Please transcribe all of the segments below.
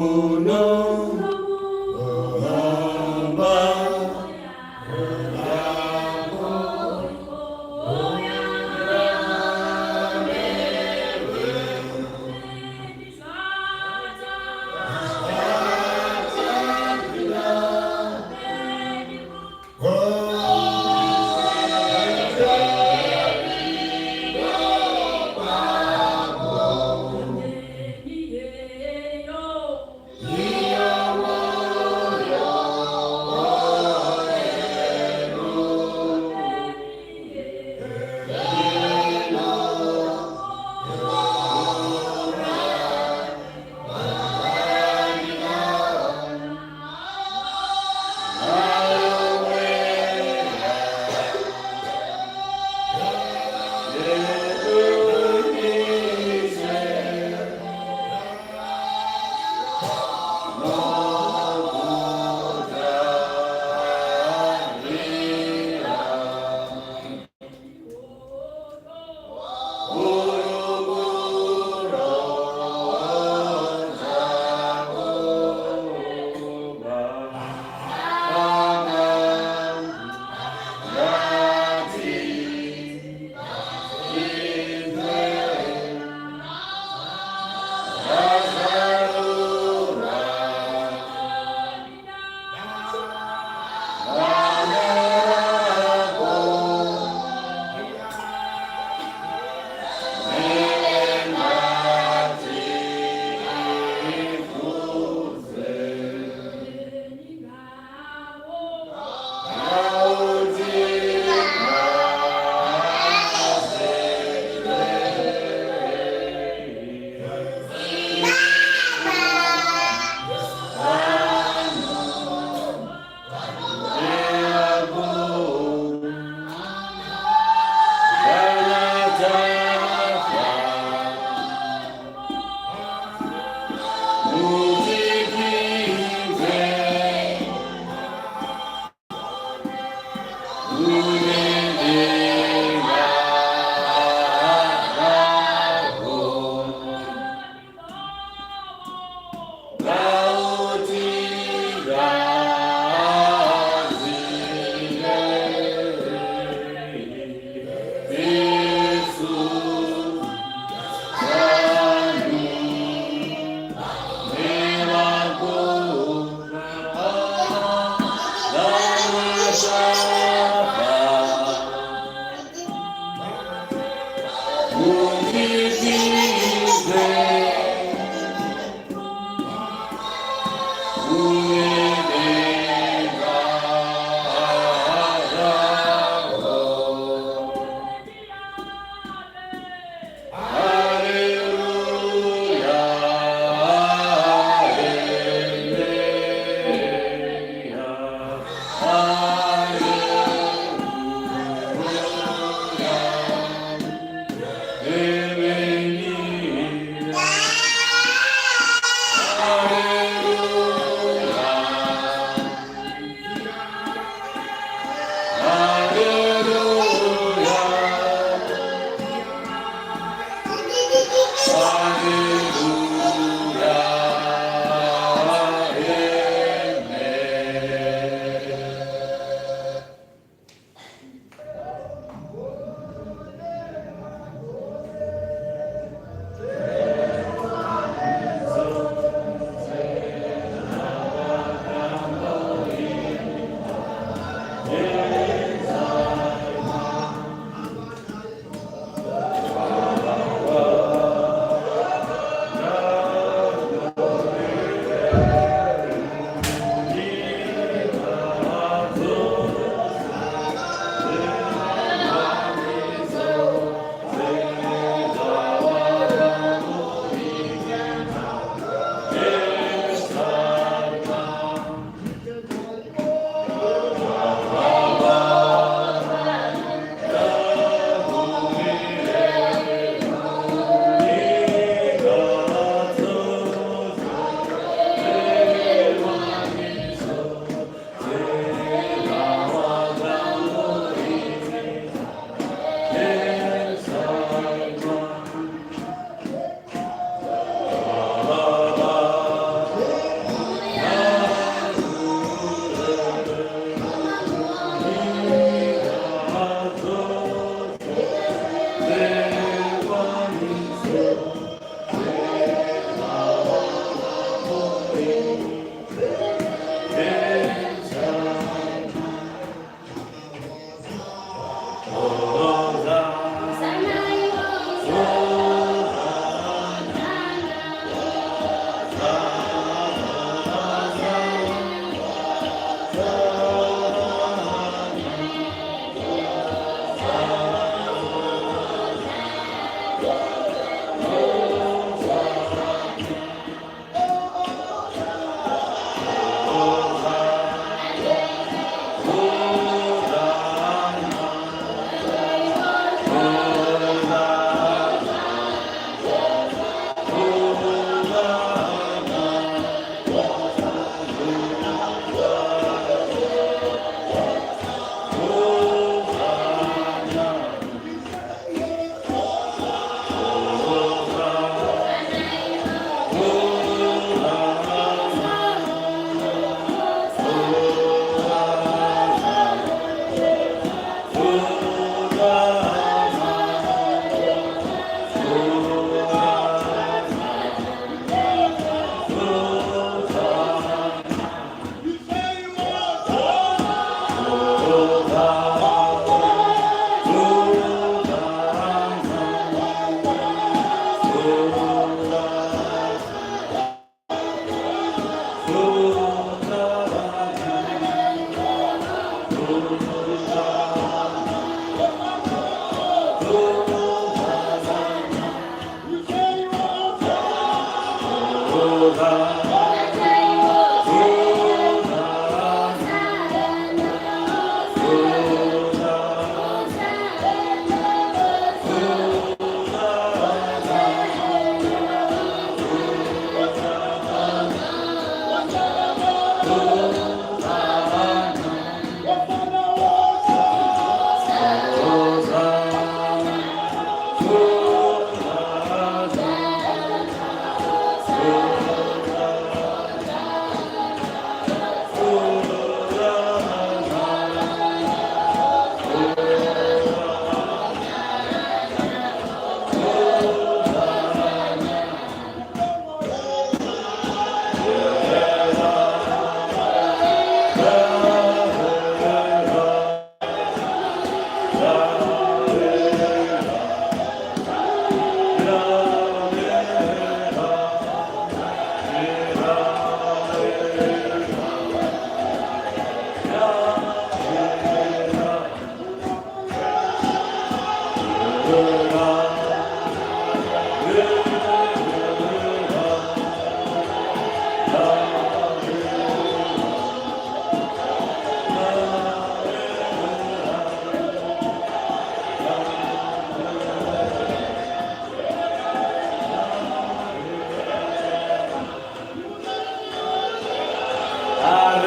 Hallelujah.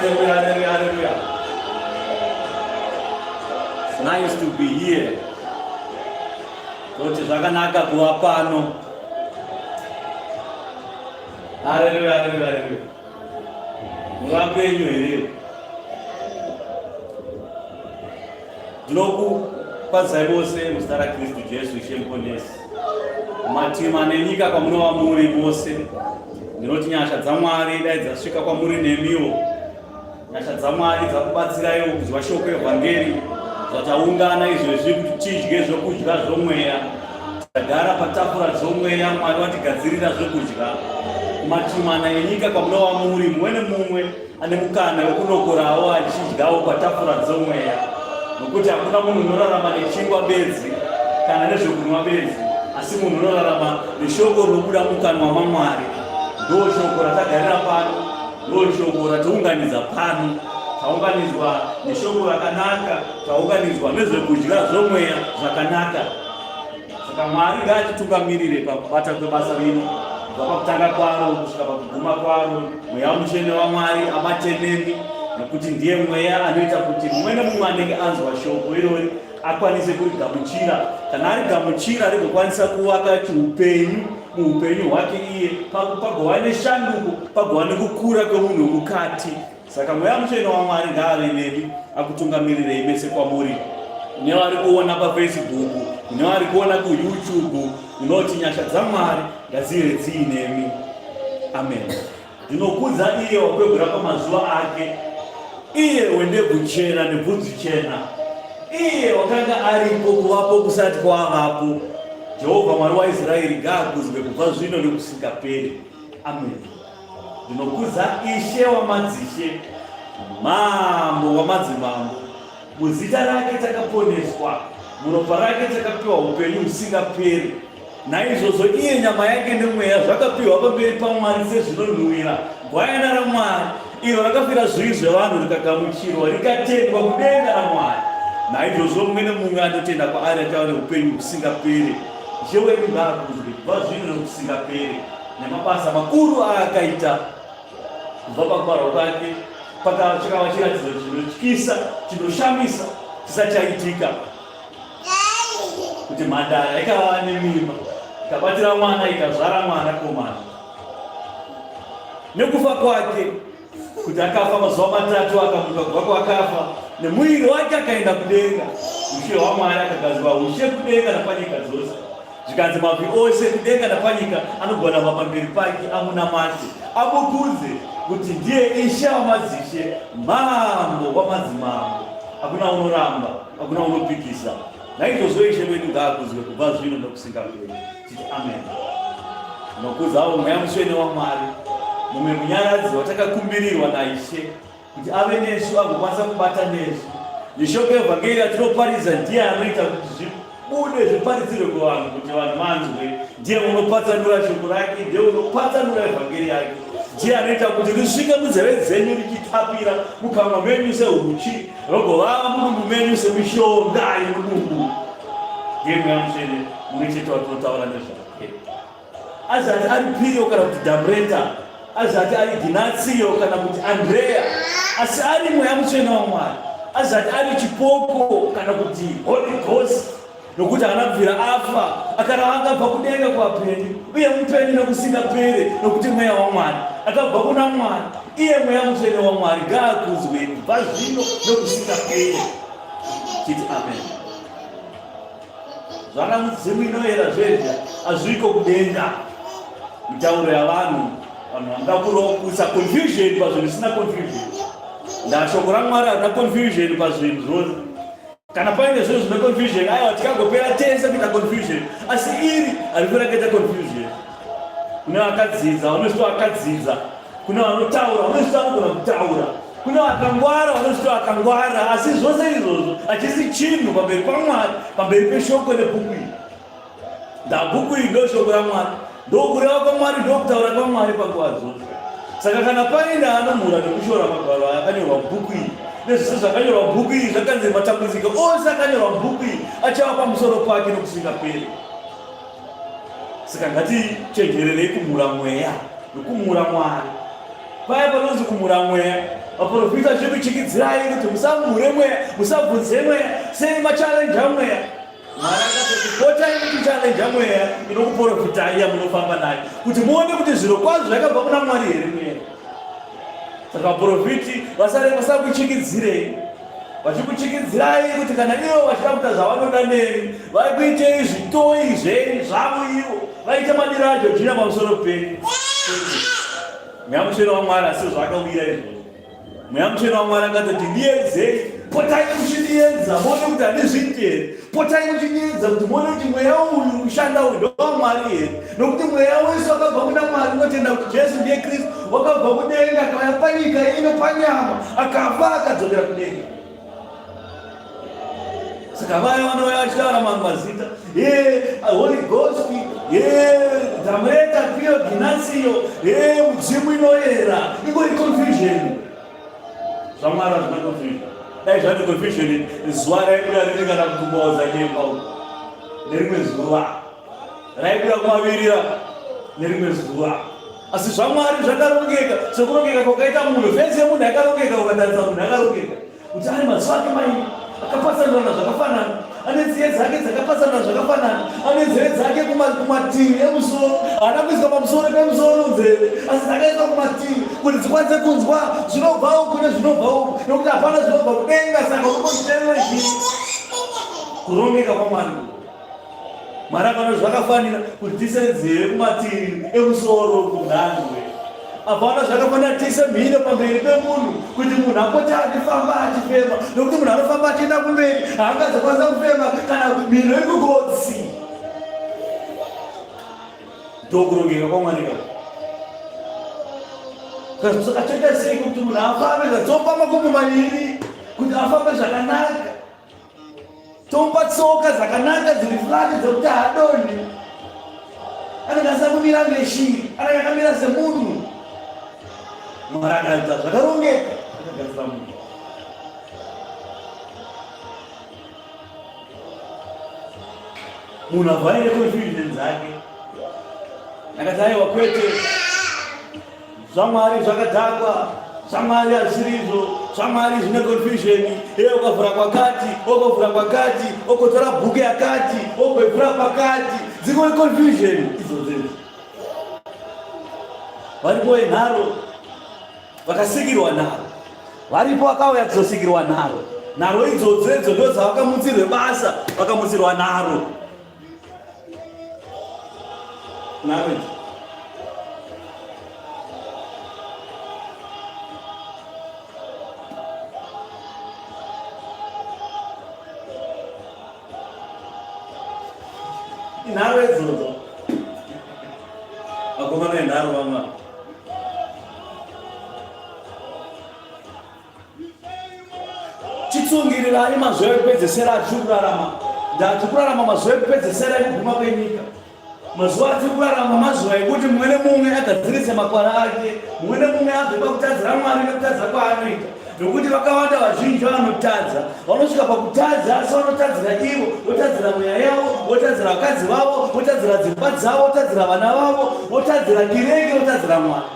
Hallelujah, hallelujah, hallelujah. It's nice to be here. Toti zvakanaka kuva pano. Hallelujah, hallelujah, hallelujah. Muvapenyu here? Ndinokukwazisai vose muzita raKristu Jesu Ishe Muponesi. Kumatima nenyika kwamunova muri mose, ndinoti nyasha dzaMwari dai dzasvika kwamuri nemiwo. Nyasha dzaMwari dzakubatsiraiwo kunzwa shoko evhangeri zvataungana izvezvi kuti tidye zvokudya zvomweya. Tagara patafura dzomweya, Mwari watigadzirira zvokudya. Kumatimana enyika kwamunova muri, mumwe nemumwe ane mukana wekunokorawo achidyawo patafura dzomweya, nokuti hakuna munhu unorarama nechingwa bedzi kana nezvekunwa bedzi, asi munhu unorarama neshoko rinobuda mukanwa maMwari. Ndo shoko ratagarira pano, ndo shoko ratiunganidza pano. Taunganidzwa neshoko rakanaka, taunganidzwa nezvekudya zvomweya zvakanaka. Saka Mwari ngaatitungamirire pakubata kwebasa rino kubva pakutanga kwaro kusvika pakuguma kwaro. Mweya Mutsvene waMwari abate nemi, nokuti ndiye Mweya anoita kuti mumwe nemumwe anenge anzwa shoko irori akwanise kurigamuchira. Kana arigamuchira, rigokwanisa kuvaka chiupenyu muupenyu hwake iye, pagova neshanduko, pagova nekukura kwemunhu wemukati. Saka Mweya Mutsvene waMwari ngaave nemi akutungamirirei mese kwamuri. Kune vari kuona paFacebook, kune vari kuona kuYouTube, unoti nyasha dzaMwari ngadzive dziinemi. Amen. Ndinokudza iye wakwegura pamazuva ake, iye wendebvu chena nebvudzi chena, iye wakanga aripo kuvapo kusati kwavapo. Jehovha Mwari waIsraeri ngaakudzwe kubva zvino nokusingaperi. Amen. Ndinokudza Ishe wamadzishe, Mambo wamadzimambo. Muzita rake takaponeswa, muropa rake takapiwa upenyu husingaperi. Naizvozvo iye nyama yake nemweya zvakapiwa pamberi paMwari sezvinonhuwira, gwayana raMwari iro rakafira zvivi zvevanhu rikagamuchirwa rikatendwa kudenga raMwari. Naizvozvo mumwe nemumwe anotenda kwaari achava neupenyu husingaperi. Ishe wedu ngaakudzwe kubva zvino nokusingaperi. Nemabasa makuru aakaita kubva pakubarwa kwake pakachakava chiratidzo chinotyisa chinoshamisa chisati chaitika kuti mhandara ikava nemimba ikabatira mwana ikazvara mwana komana nekufa kwake kuti akafa mazuva matatu akamuka kubva kwakafa nemuviri wake akaenda kudenga ushe hwamwari akagadzwa ushe kudenga napanyika dzose Zvikanzi mabvi ose kudenga napanyika anogwadama pamberi pake amunamate, amukudze kuti ndiye Ishe wamadzishe, Mambo wamadzimambo. Hakuna unoramba, hakuna unopikisa. Naizvozvo Ishe wedu ngaakudzwe kubva zvino nokusingaperi. Titi amen. Ndinokudzawo Mweya Mutsvene waMwari, mumwe munyaradzi watakakumbirirwa naIshe kuti ave nesu agokwanisa kubata nesu neshoko yevhangeri yatinoparidza ndiye anoita kuti zvibude zviparidzirwe kuvanhu kuti vanhu vanzwe ndiye unopatsanura shoko rake ndiye unopatsanura evhangeri yake ndiye anoita kuti risvike munzeve dzenyu richitapira mukanwa menyu seuchi rogovava mudumbu menyu semishonga yemudumbu ndiye mweya mutsvene mumwe chete watinotaura nezvake Azati ari Pirio kana kuti Damreta, azati ari Ginatsiyo kana kuti Andreya, asi ari Mweya Mutsvene waMwari, azati ari chipoko kana kuti Holy Ghost, nokuti haana kubvira afa, akarava akabva kudenga kuvapenyu, uye mupenyu nokusingapere, nokuti Mweya waMwari akabva kuna Mwari, iye Mweya Mutsvene waMwari ngaakudzwe kubva zvino nokusingapere. Titi amen. Zvana mudzimu inoyera zvezvi hazviko kudenga. Mitauro yavanhu vanhu vanoda kurokusa confusion pazvinhu zvisina confusion. Ndashoko raMwari harina confusion pazvinhu zvose. Kana paine zvinhu zvine confusion aiwa tikagopera tese kuita confusion, asi iri harifi rakaita confusion. Kune vakadzidza vanozviti vakadzidza, kune vanotaura vanozviti vanogona kutaura, kune vakangwara vanozviti vakangwara, asi zvose izvozvo hachisi chinhu pamberi paMwari, pamberi peshoko nebhuku iri. Ndabhuku iri ndoshoko raMwari, ndokureva kwaMwari, ndokutaura kwaMwari panguva dzose. Saka kana paine anomhura nekushora magwaro aya akanyorwa mubhuku iri nezvese zvakanyorwa mubhuku iri zvakanzi matambudziko ose akanyorwa mubhuku iri achava pamusoro pake nokusingaperi. Saka ngatichenjererei kumhura mweya nokumhura Mwari. Paya panonzi kumhura mweya, Vaprofita vachikuchikidzirai kuti musamhure mweya, musabvunze mweya, sei machalenja mweya. Mwari akatoti potai muchichalenja mweya inokuprofitai yamunofamba nayo kuti muone kuti zviro kwazvo zvakabva kuna Mwari here mweya. Saka vaprofiti vasare vasakuchikidzirei vachikuchikidzirai kuti kana ivo vachida kuita zvavanoda nemi vakuitei zvitoi zvenyu zvavo ivo vaite madiro aJojina pamusoro penyu. Mweya Mutsvene waMwari asi zvaakauira izvozvo. Mweya Mutsvene waMwari akatoti ndiedzei, potai muchindiedza muone kuti handizviiti here, potai muchindiedza kuti muone kuti mweya uyu ushanda uyu ndowamwari here, nokuti mweya wese wakabva kuna Mwari unotenda kuti Jesu ndiye Kristu, wakabva kudenga akauya panyika ino panyama, akafa akadzokera kudenga. Saka vaya vanouya vachitaura mamwe mazita ye Holy Ghost, ye Damreta Pio Ginasio, ye mudzimu inoyera, ingori confusion. ZvaMwari hazvina confusion. Dai zvati confusion zuva raibuda riri kana kukumbaudza nyemba uko nerimwe zuva raibuda kumavirira nerimwe zuva asi zvaMwari zvakarongeka sekurongeka kwakaita munhu fenzi yemunhu yakarongeka ukatarisa munhu yakarongeka kuti ane maziso ake mairi akapatsanurana zvakafanana, ane nziye dzake dzakapatsanurana zvakafanana, ane nzeve dzake kumativi emusoro, haana kuiswa pamusoro pemusoro nzeve, asi dzakaiswa kumativi kuti dzikwanise kunzwa zvinobva uku nezvinobva uku, nokuti hapana zvinobva kudenga. Saka uri kuzviterera chii? Kurongeka kwaMwari. Mwari akaona zvakafanira kuti tiise nzeve kumativi emusoro kunhanzwe. Akaona zvakafanira tiise mhino pamberi pemunhu kuti munhu apote achifamba achifema, nokuti munhu anofamba achienda kumberi haangazokwanisa kufema kana mhino iri kugotsi. Ndokurongeka kwaMwari ka. Saka toita sei kuti munhu afambe zvatsopa makumbo maviri kuti afambe zvakanaka? Tomupa tsoka dzakanaka dziri flat dzekuti haadonhi. Anenge asina kumira neshiri, anenge akamira semunhu. Mwari akaita zvakarongeka, akagadzira munhu. Munhu abva aine confusion dzake. Akati aiwa kwete. ZvaMwari zvakadhakwa, zvaMwari hazviri izvo, zvaMwari zvine confusion. Iye ukavhura kwakati, okovhura kwakati, okotora bhuku yakati, ogoivhura pakati, dzingori confusion idzodzo idzi. Varipo venharo vakasikirwa nharo, varipo vakauya kuzosikirwa nharo. Nharo idzodzo idzo ndo dzavakamutsirwe basa, vakamutsirwa nharo. Marriage. Inharo idzodzo. Vakomana inharo vamwe. Chitsungirirai mazuva ekupedzesera atiri kurarama. Ndati kurarama mazuva ekupedzesera ekuguma kwenyika. Mazuva atiri kurarama mazuva ekuti mumwe nemumwe agadzirise makwara ake, mumwe nemumwe abve pakutadzira Mwari nekutadza kwaanoita. Nokuti vakawanda vazhinji vanotadza, vanosvika pakutadza asi vanotadzira ivo, votadzira mweya yavo, votadzira vakadzi vavo, votadzira dzimba dzavo, votadzira vana vavo, votadzira kireke, votadzira Mwari.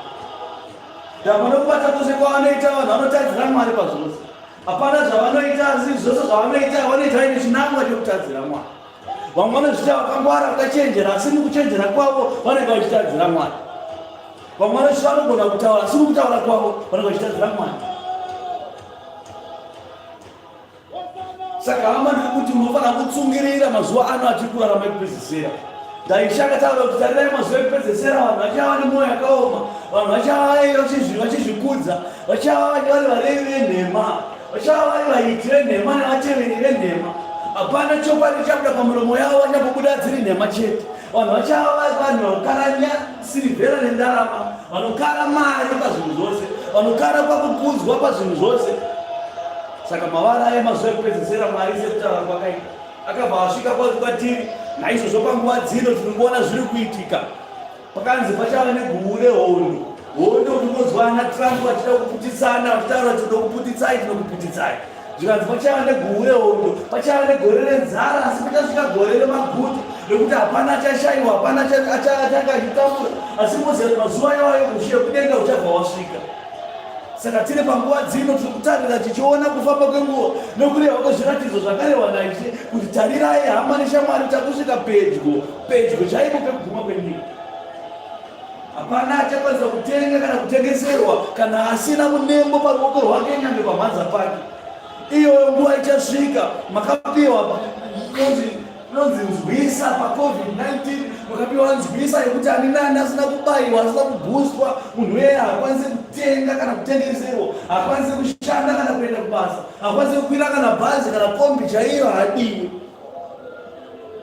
Ndabva nokubata kwose kwavanoita vanhu vanotadzira Mwari pazvose. Hapana zvavanoita asi zvose zvavanoita vanoita vaine chinangwa chekutadzira Mwari. Vamwe vanozviita vakangwara vakachenjera asi mukuchenjera kwavo vanenge vachitadzira Mwari. Vamwe vanozviita vanogona kutaura asi mukutaura kwavo vanenge vachitadzira Mwari. Saka hama ndiri kuti munofanira kutsungirira mazuva ano atiri kurarama ekupedzisira. Ndaisha akataura kuti tarirai mazuva ekupedzisira vanhu vachava nemwoyo yakaoma, vanhu vachava vachizvikudza, vachava vari varevi venhema, vachava vari vaiti venhema nevateveri venhema. Hapana chokwadi chabuda pamuromo yavo, vachambobuda dziri nhema chete. Vanhu vachava vanhu vanokaranya sirivhera nendarama, vanokara mari pazvinhu zvose, vanokara pakukudzwa pazvinhu zvose. Saka mavara aya mazuva ekupedzesera Mwari sekutaura kwakaita akabva asvika kwatiri. Naizvozvo panguva dzino tiri kuona zviri kuitika. Pakanzi pachava neguvu rehondo. Hondo tinonzwa ana Trump vachida kuputitsana vachitaura tinokuputitsai tinokuputitsai. Zvikanzi pachava neguvu rehondo, pachava negore renzara asi pachasvika gore remaguta nekuti hapana achashaiwa, hapana achanga achitambura. Asi moziva kuti mazuva iwayo ushe kudenga uchabva wasvika. Saka tiri panguva dzino tiri kutarira tichiona kufamba kwenguva nokurehwa kwezviratidzo zvakarehwa naIshe kuti tarirai hama neshamwari takusvika pedyo pedyo chaipo pekuguma kwenyika. Hapana achakwanisa kutenga kana kutengeserwa kana asina munembo paruoko rwake nyange pamhanza pake. Iyoyo nguva ichasvika makapiwa inonzi nzwisa paCovid-19, makapiwa nzwisa yekuti ani nani asina kubayiwa asina kubhustwa munhu iyeye haakwanise kutenga kana kutengeserwa, haakwanise kushanda kana kuenda kubasa, haakwanise kukwira kana bhazi kana kombi chaiyo haadiwi.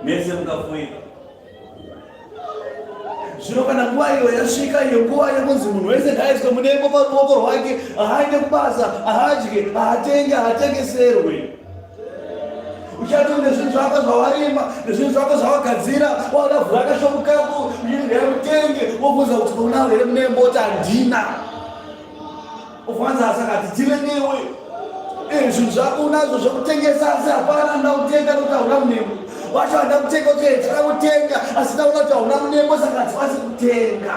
Mese mukafoira. Zvino kana nguva iyo yasvika, iyo nguva yekunzi munhu wese ngaaiswe munembo paruoko rwake, haaende kubasa, haadye, haatenge, haatengeserwe. Uchati une zvinhu zvako zvawarima nezvinhu zvako zvawagadzira, wauda vhura kashopu kako uchiti mutenge, wobvunza kuti unawo here munembo, woti handina. Ufanza saka titive newe. Eh, zvinhu zvako unazvo zvekutengesa asi hapana anoda kutenga nokuti hauna munembo. Wacho anoda kutenga kuti eh, tinoda kutenga asi taona kuti hauna munembo saka hatikwanisi kutenga.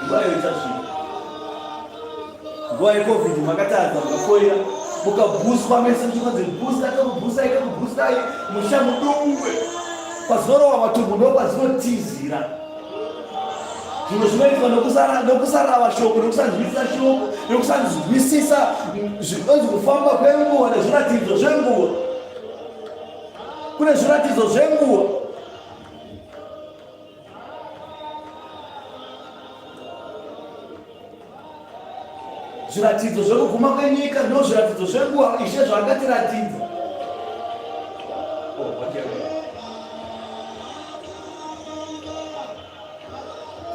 Nguva iyo ichasvika. Nguva yeCovid makatadza mukafoira mukabhuswa mese muchikonzi bhusta tokubhustai tokubhustai musha mudungwe kwazorova matumbu ndokwazinotizira. Zvimwe zvinoitwa nokusarava shoko, nokusanzwisisa shoko, nokusanzwisisa zvinonzi kufamba kwenguva nezviratidzo zvenguva. Kune zviratidzo zvenguva. Zviratidzo zvekuguma kwenyika ndo zviratidzo zvenguva Ishe zvaakatiratidza. Oh,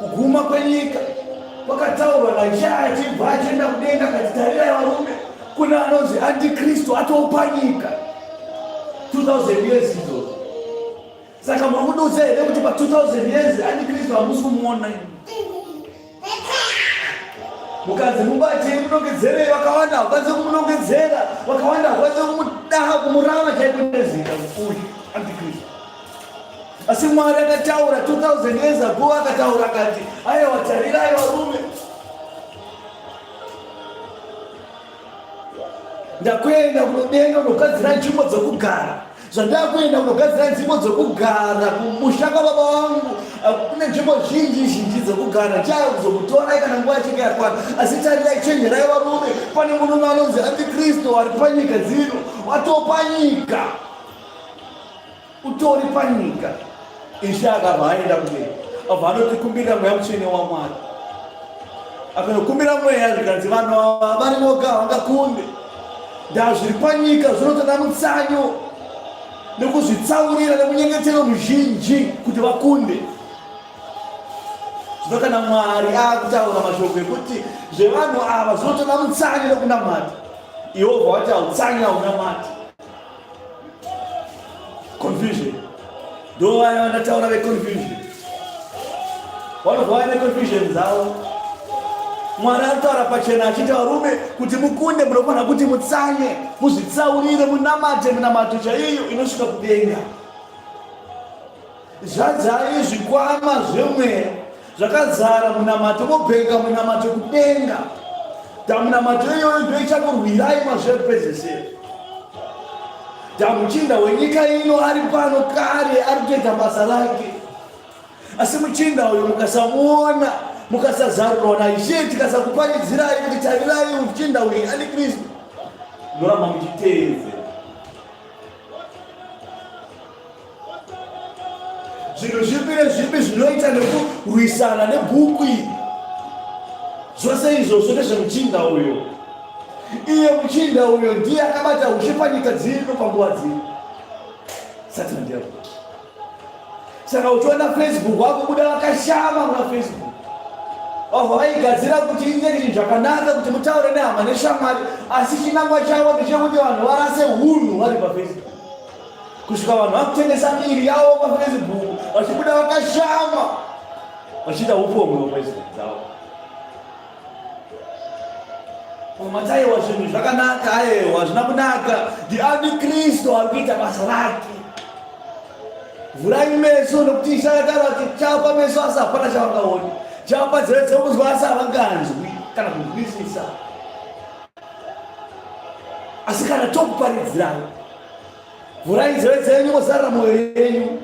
Kuguma kwenyika kwakataurwa naIshe achibva achienda kudenga akati, tarirai varume, kune anonzi antikristu atoupa nyika 2000 years idzodzo. Saka muri kududza here kuti pa 2000 years antikristu hamusi kumuona imi? Mukanzi mubatei munongedzerei, vakawanda hakwanise kumunongedzera, vakawanda hakwanise kumudaha kumurava chaiko nezita uyu antikristu. Asi Mwari akataura 2000 years ago, akataura akati, aiwa tarirai varume, ndakuenda kunodenga kunogadzira nzvimbo dzokugara. Zvandakuenda kunogadzira nzvimbo dzokugara kumusha kwababa vangu, kune nzvimbo zhinji zhinji dzokugara. Ndichauya kuzokutorai kana nguva yachinge yakwana. Asi tarirai, chenjerai varume, pane murume anonzi antikristu ari panyika dzino, watopa nyika. Utori panyika. Ishe akabva aenda kudenga, abva anotikumbirira Mweya Mutsvene waMwari. Akanokumbira Mweya, zvikanzi vanhu ava vari voga havangakunde. Ndaa zviri panyika zvinotoda mutsanyo nekuzvitsaurira nemunyengetero muzhinji kuti vakunde. Zvino kana Mwari akutaura mashoko ekuti zvevanhu ava zvinotoda mutsanyo nekunamata, iwe wobva wati hautsanyi haunamati. Confusion. Ndo vaya vandataura veconfusion. Vanobva vaine confusion dzavo. Mwari anotaura pachena achiti varume kuti mukunde munofanira kuti mutsanye, muzvitsaurire, munamate minamato chaiyo inosvika kudenga. Zadzai zvikwama zvemweya zvakazara munamato, mobhenga munamato kudenga. Damunamato iyoyo ndiyo ichakurwirai mazuva ekupedzesera. Damuchinda wenyika ino ari pano kare ari kutoita basa rake, asi muchinda uyu mukasamuona, mukasazarurwa naIshe, tikasakuparidzirai kuti tarirai muchinda uyu ani Kristu, munoramba muchiteedzera. Zvinhu zvipi nezvipi zvinoita nekurwisana nebhuku iri, zvose izvozvo ndezvemuchinda uyo. Iye muchinda uyo ndiye akabata ushe panyika dzino panguva dzino. Satani ndiye. Saka uchiona Facebook wakubuda vakashama muna Facebook, vabva vaigadzira kuti inge chinhu chakanaka kuti mutaure nehama neshamwari, asi chinangwa chavo ndechekuti vanhu varase hunhu vari paFacebook, kusvika vanhu vakutengesa miri yavo paFacebook vachibuda vakashama vachiita upombwe paFacebook dzavo. Mataiwa zvinhu zvakanaka, aiwa hazvina kunaka. Ndiantikristu ari kuita basa rake. Vhurai meso nokuti Ishe akataura kuti chapa meso asi hapana chavangaoni, chapa nzeve dzekunzwa asi havanganzwi. kana kunzwisisa. Asi kana tokuparidzirai, vhurai nzeve dzenyu mozarura mwoyo yenyu,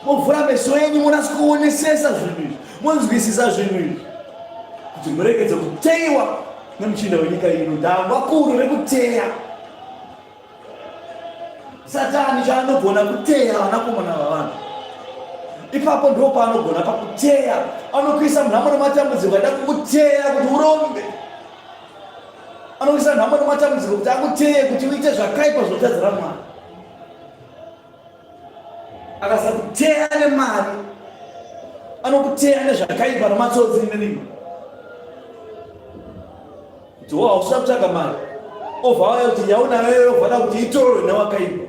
movhura meso enyu monatsa kuonesesa zvinhu izvi, monzwisisa zvinhu izvi kuti muregedze kuteiwa nemuchinda wenyika ino. Dangwa kuru rekuteya Satani chaanogona kuteya vanakomana vavanhu ipapo ndipo paanogona pakuteya. Anokuisa munhamo nematambudziko aida kukuteya kuti urombe. Anokuisa nhamo nematambudziko kuti akuteye kuti uite zvakaipa zvinotadzira Mwari. Akasakuteya nemari, anokuteya nezvakaipa nematsotsi nenini. Kuti wo hausa kutsvaga mari obva wauya kuti yaunayo iyoyo obva kuti itorwe newakaipa.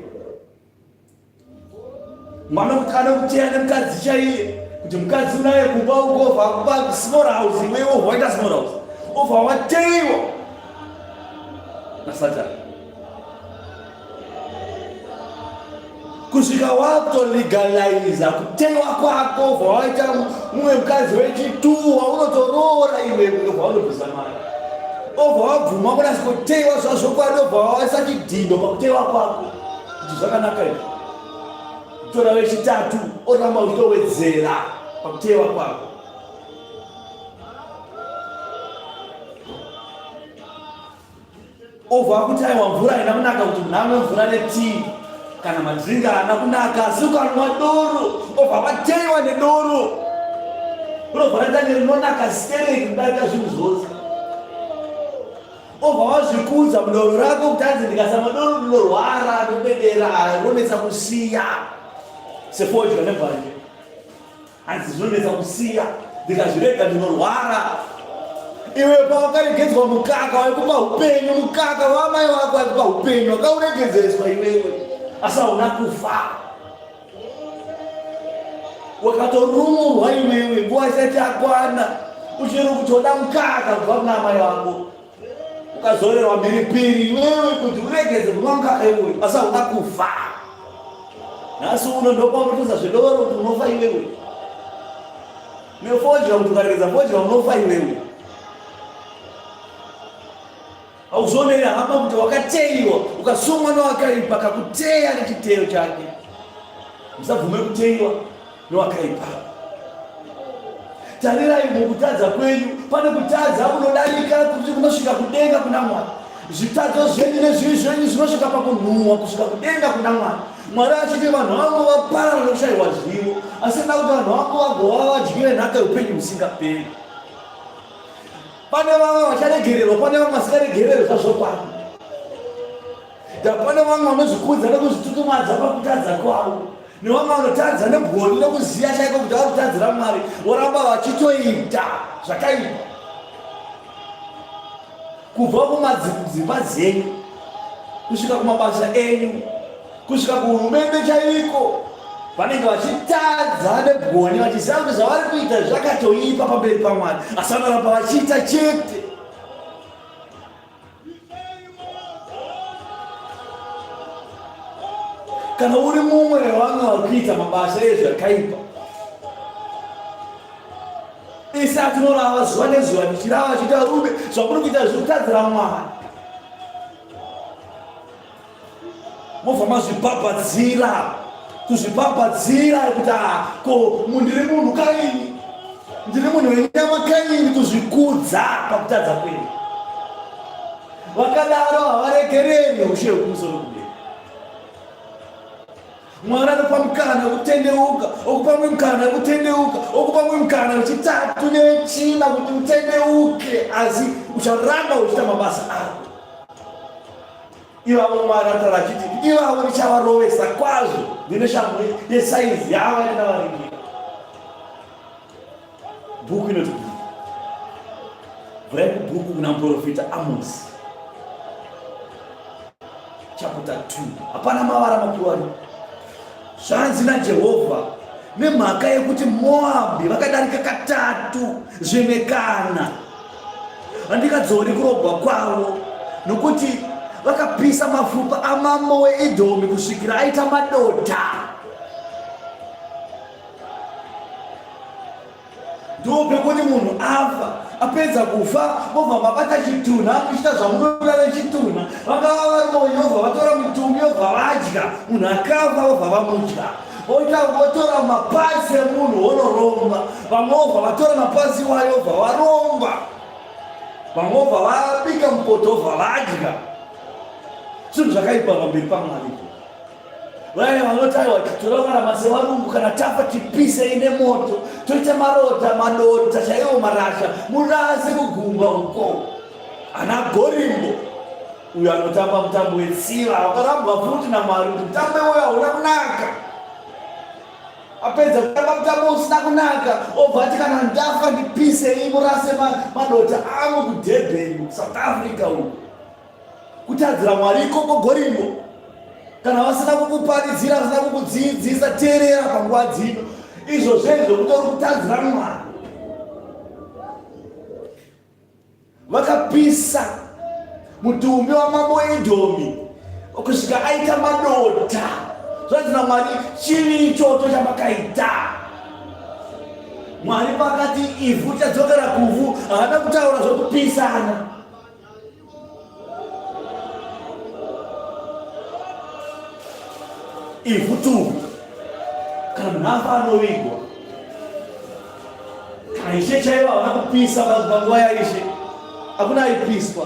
Mwana kuti anokuteya nemukadzi chaiye kuti mukadzi unaye kumba uko obva akupa small house iwewe obva waita small house obva wateiwa nasatani. Kusvika wakutolegaliza kutewa kwako ubva waita mumwe mukadzi wechitu waunotoroora iwe ubva wanobvisa mari obva wabvuma kunasi kutewa zvazvokwadi obva waisa chidhindo pakutewa kwako kuti zvakanaka izvi kutora wechitatu oramba uchitowedzera pakutewa kwako. Obva akuti aiwa mvura haina kunaka kuti munhu anwe mvura netii kana madringa haana kunaka asi ukanwa doro obva wateyiwa nedoro unobva raita rinonaka stereki kudarika zvinhu zvose obva wazvikudza mudoro rako kuti anzi ndikasamwa doro ndinorwara ndobedera rinonetsa kusiya sefodya nebhanje. Hanzi zvinonetsa kusiya, ndikazvirega ndinorwara. Iwe pawakaregedzwa mukaka waikupa upenyu, mukaka waamai wako waikupa upenyu, wakauregedzeswa iwewe, asi hauna kufa. Wakatorumurwa iwewe nguva isati yakwana, uchiri kutoda mukaka kubva kuna amai vako. Ukazorerwa mhiripiri iwewe kuti uregedze kunwa mukaka iwewe, asi hauna kufa. Nhasi uno ndopaunotoza zvedoro kuti unofa iwewe. Nefodya kuti ukaregedza fodya unofa iwewe. Hauzoneri hama kuti wakateiwa ukasungwa nowakaipa kakuteya nechiteyo chake. Musabvume kuteiwa nowakaipa. Tarirai mukutadza kwenyu, pane kutadza kunodarika kuti kunosvika kudenga kuna Mwari. Zvitadzo zvenyu nezvivi zvenyu zvinosvika pakunhuhwa kusvika kudenga kuna Mwari. Mwari achiti vanhu vangu vaparara nokushaiwa zivo, asi nda kuti vanhu vangu vagova vadyi venhaka youpenyu husingaperi. Pane vamwe vacharegererwa, pane vamwe vasingaregererwe zvazvokwadi. Pane vamwe vanozvikudza nokuzvitutumadza pakutadza kwavo. Nevamwe vanotadza nebwoni nokuziva chaiko kuti vari kutadzira Mwari, voramba vachitoita zvakaipa. Kubva kumadzimba dzenyu kusvika kumabasa enyu kusvika kuhurumende chaiko, vanenge vachitadza nebwoni vachiziva kuti zvavari kuita zvakatoipa pamberi paMwari, asi vanoramba vachiita chete. Kana uri mumwe wevamwe vari kuita mabasa ezvakaipa, isi atinorava zuva nezuva tichirava achiita rume zvamuri kuita zviri kutadzira Mwari, mobva mazvibhabhadzira kuzvibhabhadzira kuti ah, ko ndiri munhu kaini, ndiri munhu wenyama kaini, kuzvikudza pakutadza kwenyu. Vakadaro havaregereri ushe hwekumusoro kudenga. Mwari anopa mukana wekutendeuka, okupa mumwe mukana wekutendeuka, okupa mumwe mukana wechitatu newechina kuti utendeuke, asi ucharamba uchiita mabasa ako. Ivavo Mwari anotaura achiti, ivavo ndichavarovesa kwazvo ndine shamhu yesaizi yavo yandakavaringira. Bhuku inoti kudii? Vhurai kubhuku kuna muprofita Amosi chapter 2. Hapana mavara makuru ari. Zvanzi naJehovha, nemhaka yekuti Moabhi vakadarika katatu zvimwe kana handingadzori kurogwa kwavo, nokuti vakapisa mafupa amambo weEdhomi kusvikira aita madota. Ndopekuti munhu afa. Apedza kufa vobva vabata chitunha muchiita zvamunoda nechitunha. Vangava vari vonyovha vatora mutumbi vobva vadya. Munhu akafa vobva vamudya. Voita votora mapasi emunhu vonoromba. Vamwe vobva vatora mapasi iwayo vobva varomba. Vamwe vobva vabika mupoto vobva vadya. Zvinhu zvakaipa pamberi paMwari. Vaya vanoti aiwa toda kurarama sevarungu kana tafa tipisei nemoto toita marota madota chaiwo marasha murase kugungwa uko. Ana Gorimbo uyo anotamba mutambo wetsiva wakarambwa futi naMwari kuti mutambo iwoyo hauna kunaka. Apedza kutamba mutambo usina kunaka obva ati kana ndafa ndipisei murase madota angu kuDurban South Africa uko. Kutadzira Mwari ikoko gorimbo. Kana vasina kukuparidzira, vasina kukudzidzisa, teerera panguva dzino. Izvo zvezvo kutori kutadzira Mwari. Vakapisa mutumbi wamambo Edhomi kusvika aita madota. Zvanzi naMwari, chivi ichocho chamakaita. Mwari pakati ivhu richadzokera kuvhu, haana kutaura zvekupisana. Ivhu tuvu kana munhu afa anovigwa. Kana ishe chaivo havana kupisa panguva yaishe, hakuna aipiswa.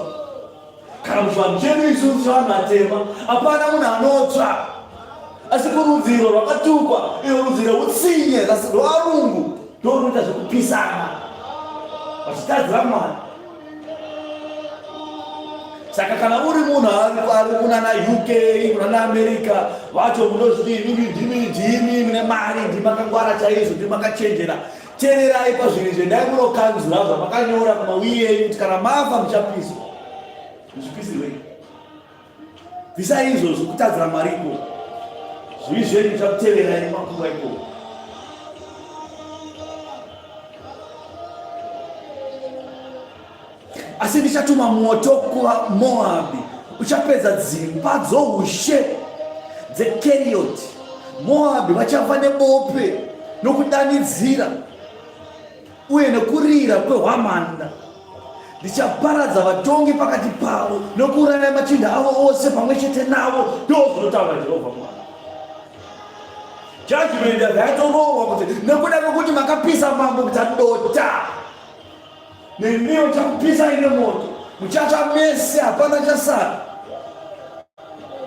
Kana muchivanhu chedu isusu chevanhu vatema hapana munhu anotsva, asi kurudzi irwo rwakatukwa, irwo rudzi rweutsinye rwavarungu ndorunoita zvekupisana vachitadzira Mwari. Saka kana uri munhu ari kunana UK kunana America vacho munozviti imimi ndimi ndimi mune mari ndimi makangwara chaizvo ndimi makachenjera tererai pazvinhu izvi endai munokanzura zvamakanyora kumawii enyu kuti kana mafa muchapiswa muzvipisirwei bvisai izvozvo kutadzira mwari ikoko zvivi zvenyu zvichakuteverai makuva ikoko Asi ndichatuma moto kuvaMoabhi uchapedza dzimba dzoushe dzeKerioti. Moabhi vachafa nebope nokudanidzira uye nekurira kwehwamanda. Ndichaparadza vatongi pakati pavo nokuuraya machinda avo ose pamwe chete navo, ndozvinotaura Jehovha Mwari. Judgment yabva yatorohwa kuti nekuda kwekuti makapisa mambo kuti adota Nemiwo ndichakupisai nemoto, muchatsva mese, hapana chasara.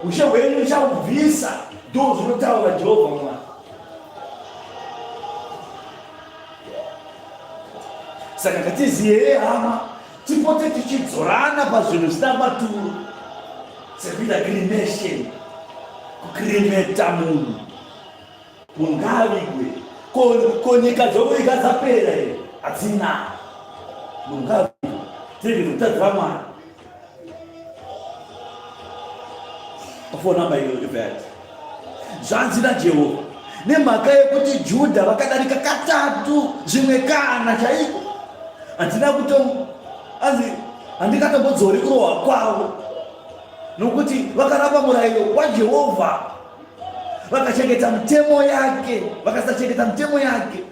Ushe hwenyu ndichahubvisa, ndoo zvinotaura Jehovha Mwari. Saka ngatiziyei hama, tipote tichidzorana pazvinhu zvisina maturo, sekuita cremation, kucremeta munhu. Munhu ngaavigwe. Ko, ko nyika dzokuviga dzapera here? Hadzina. Munhu ngaavigwe. Tirege kutadzira Mwari. Phone number iyo ibva yati. Zvanzi naJehovha, nemhaka yekuti Judha vakadarika katatu zvimwe kana chaiko, handina kuto anzi handikatombodzori kurohwa kwavo, nokuti vakaramba murayiro waJehovha vakachengeta mitemo yake, vakasachengeta mitemo yake,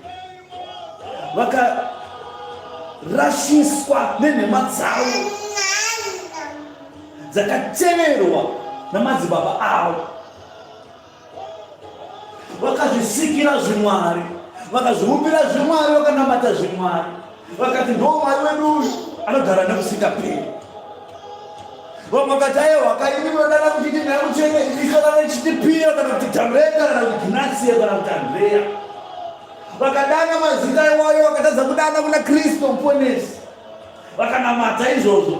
vakarashiswa nenhema dzavo dzakateverwa namadzibaba avo, vakazvisikira zvimwari, vakazviumbira zvimwari, vakanamata zvimwari, vakati ndo Mwari wedu uyu anogara nekusingaperi. Vamwe vakati aiwa kaini munodana muchiti mweya mutsvene ifanana ichiti Piyo kana kuti Tamreka kana kuti Gnatio kana kuti Andreya. Vakadana mazita iwayo vakatadza kudana kuna Kristu muponesi. Vakanamata izvozvo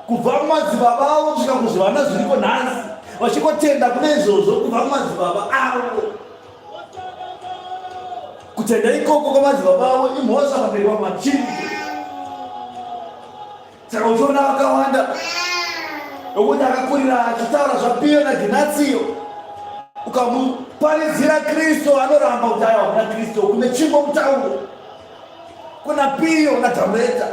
kubva kumadzibaba avo kusvika kuzvivana zviriko nhasi vachingotenda kune izvozvo kubva kumadzibaba avo. Kutenda ikoko kwamadzibaba avo imhosva pamberi paMwari. Saka uchiona vakawanda nokuti akakurira achitaura zvaPiyo naGinatsiyo, ukamuparidzira Kristu anoramba kuti aiwa kuna Kristu kune chimbo mutauro kuna Piyo naTamureta.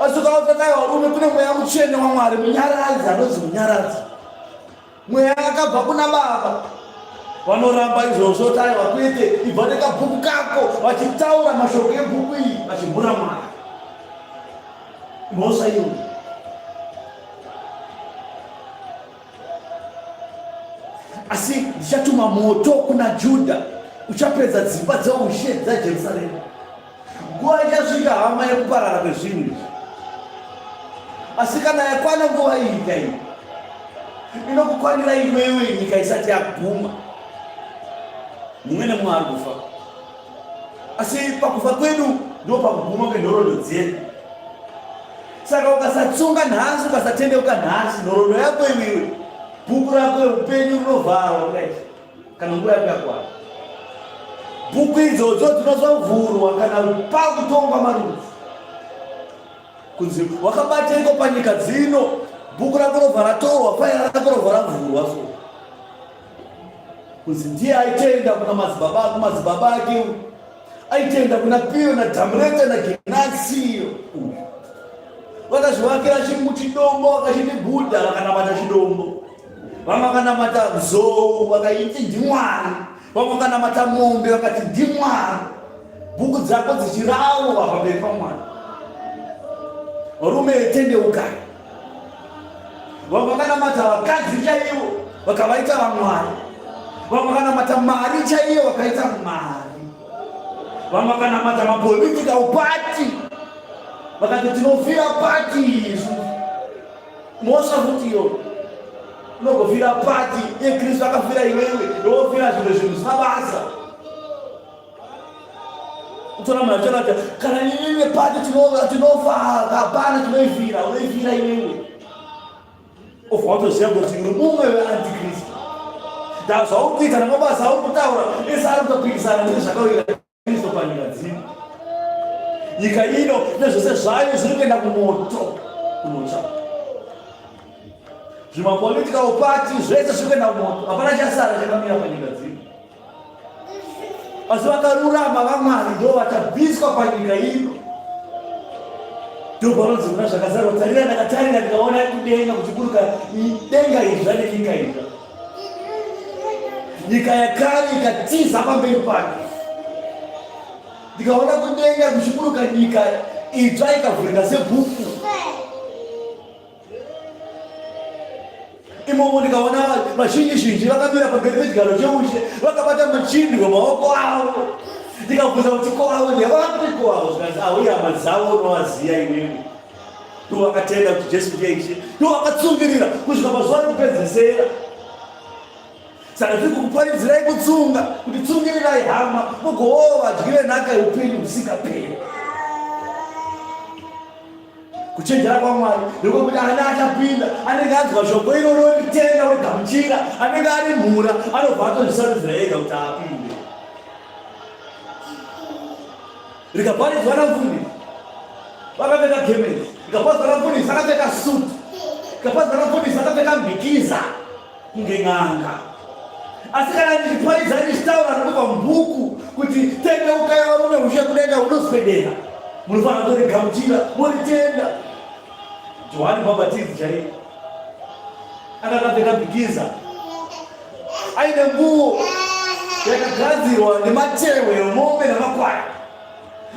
Asi ukaudza kuti aiwa rume kune mweya mutsvene waMwari munyaradzi anonzi munyaradzi mweya akabva kuna Baba vanoramba izvozvo kuti aiwa kwete ibva nekabhuku kako vachitaura mashoko ebhuku iyi vachimhura Mwari. Mhosva iyoyo. Asi ndichatuma moto kuna Judha uchapedza dzimba dzeushe dzaJerusarema. Nguva ichasvika hama yekuparara kwezvinhu izvi. Asi kana yakwana nguva iyi kai inokukwanira iwewe nyika isati yaguma. Mumwe nemumwe ari kufa. Asi pakufa kwedu ndo pakuguma kwenhoroondo dzedu. Saka ukasatsunga nhasi, ukasatendeuka nhasi, nhoroondo yako iwewe, bhuku rako reupenyu rinovharwa kudai kana nguva yako yakwana. Bhuku idzodzo dzinozovhurwa kana pakutongwa marudzi. Kunzi wakabateiko panyika dzino, bhuku rako robva ratorwa, faira rako robva ravhurwa so. Kunzi ndiye aitenda kuna madzibaba kumadzibaba ake aitenda kuna Piyo naDhamureta naGenasiyo uyu. Vakazvivakira chidombo vakachiti Bhudha vakanamata chidombo. Vamwe vakanamata nzou vakaiti ndimwari. Vamwe vakanamata mombe vakati ndimwari. Bhuku dzako dzichiraurwa pamberi paMwari. Varume tendeukai. Vamwe vakanamata vakadzi chaivo vakavaita vamwari. Vamwe vakanamata mari chaiyo vakaita mari. Vamwe vakanamata mapolitical party vakati tinofira party isu. Mhosva futi iyo unogofira party iye Kristu akafira iwewe wofira zvimwe zvinhu zvisina basa. Utoona munhu achiona kuti kana iwewe pati tinofa hapana tinoifira unoifira iwewe obva watoziva kuti uri mumwe weantikristu ndaa zvauri kuita nemabasa auri kutaura ese ari kutopikisana nezvakawira kristu panyika dzino nyika ino nezvose zvayo zviri kuenda kumoto kunotsva zvimapolitical party zvese zviri kuenda kumoto hapana chasara chakamira panyika dzino Asi vakarurama vaMwari ndo vachabviswa panyika ino. Ndopanonzi kuna zvakazarwa, tarira ndakatarira ndikaona kudenga kuchiburuka denga idzva nenyika idzva. Nyika yakare ikatiza pamberi pake. Ndikaona kudenga kuchiburuka nyika idzva ikavhurika sebhuku. Imomo ndikaona vazhinji zhinji vakamira pamberi pechigaro cheushe vakabata machindwi maoko avo. Ndikabvunza kuti ko avo ndevapi ko avo zvikanzi avo ihama dzavo unovaziva iwewe. Ndovakatenda kuti Jesu ndiye Ishe, ndovakatsungirira kusvika pazuva rekupedzesera. Saka tiri kukuparidzirai kutsunga kuti tsungirirai hama mugoova vadyi venhaka yeupenyu husingaperi. Kuchenjera kwaMwari ndekwekuti ane achapinda anenge anzwa shoko iroro ritenda origamuchira, anenge ari mhura anobva atozvisarudzira ega kuti apinde. Rikaparidzwa namfundisi vakapfeka gemenzi, rikaparidzwa namfundisi akapfeka suit, rikaparidzwa namfundisi akapfeka mbikiza kunge n'anga. Asi kana ndichiparidza ndichitaura ndinobva mubhuku kuti tendeukai varume ushe kudenga hunoswedera, munofanira kutorigamuchira moritenda. Johani Bhabhatidzi chaiye anga akapfeka bhikiza aine nguo yakagadzirwa nematehwe emombe namakwai,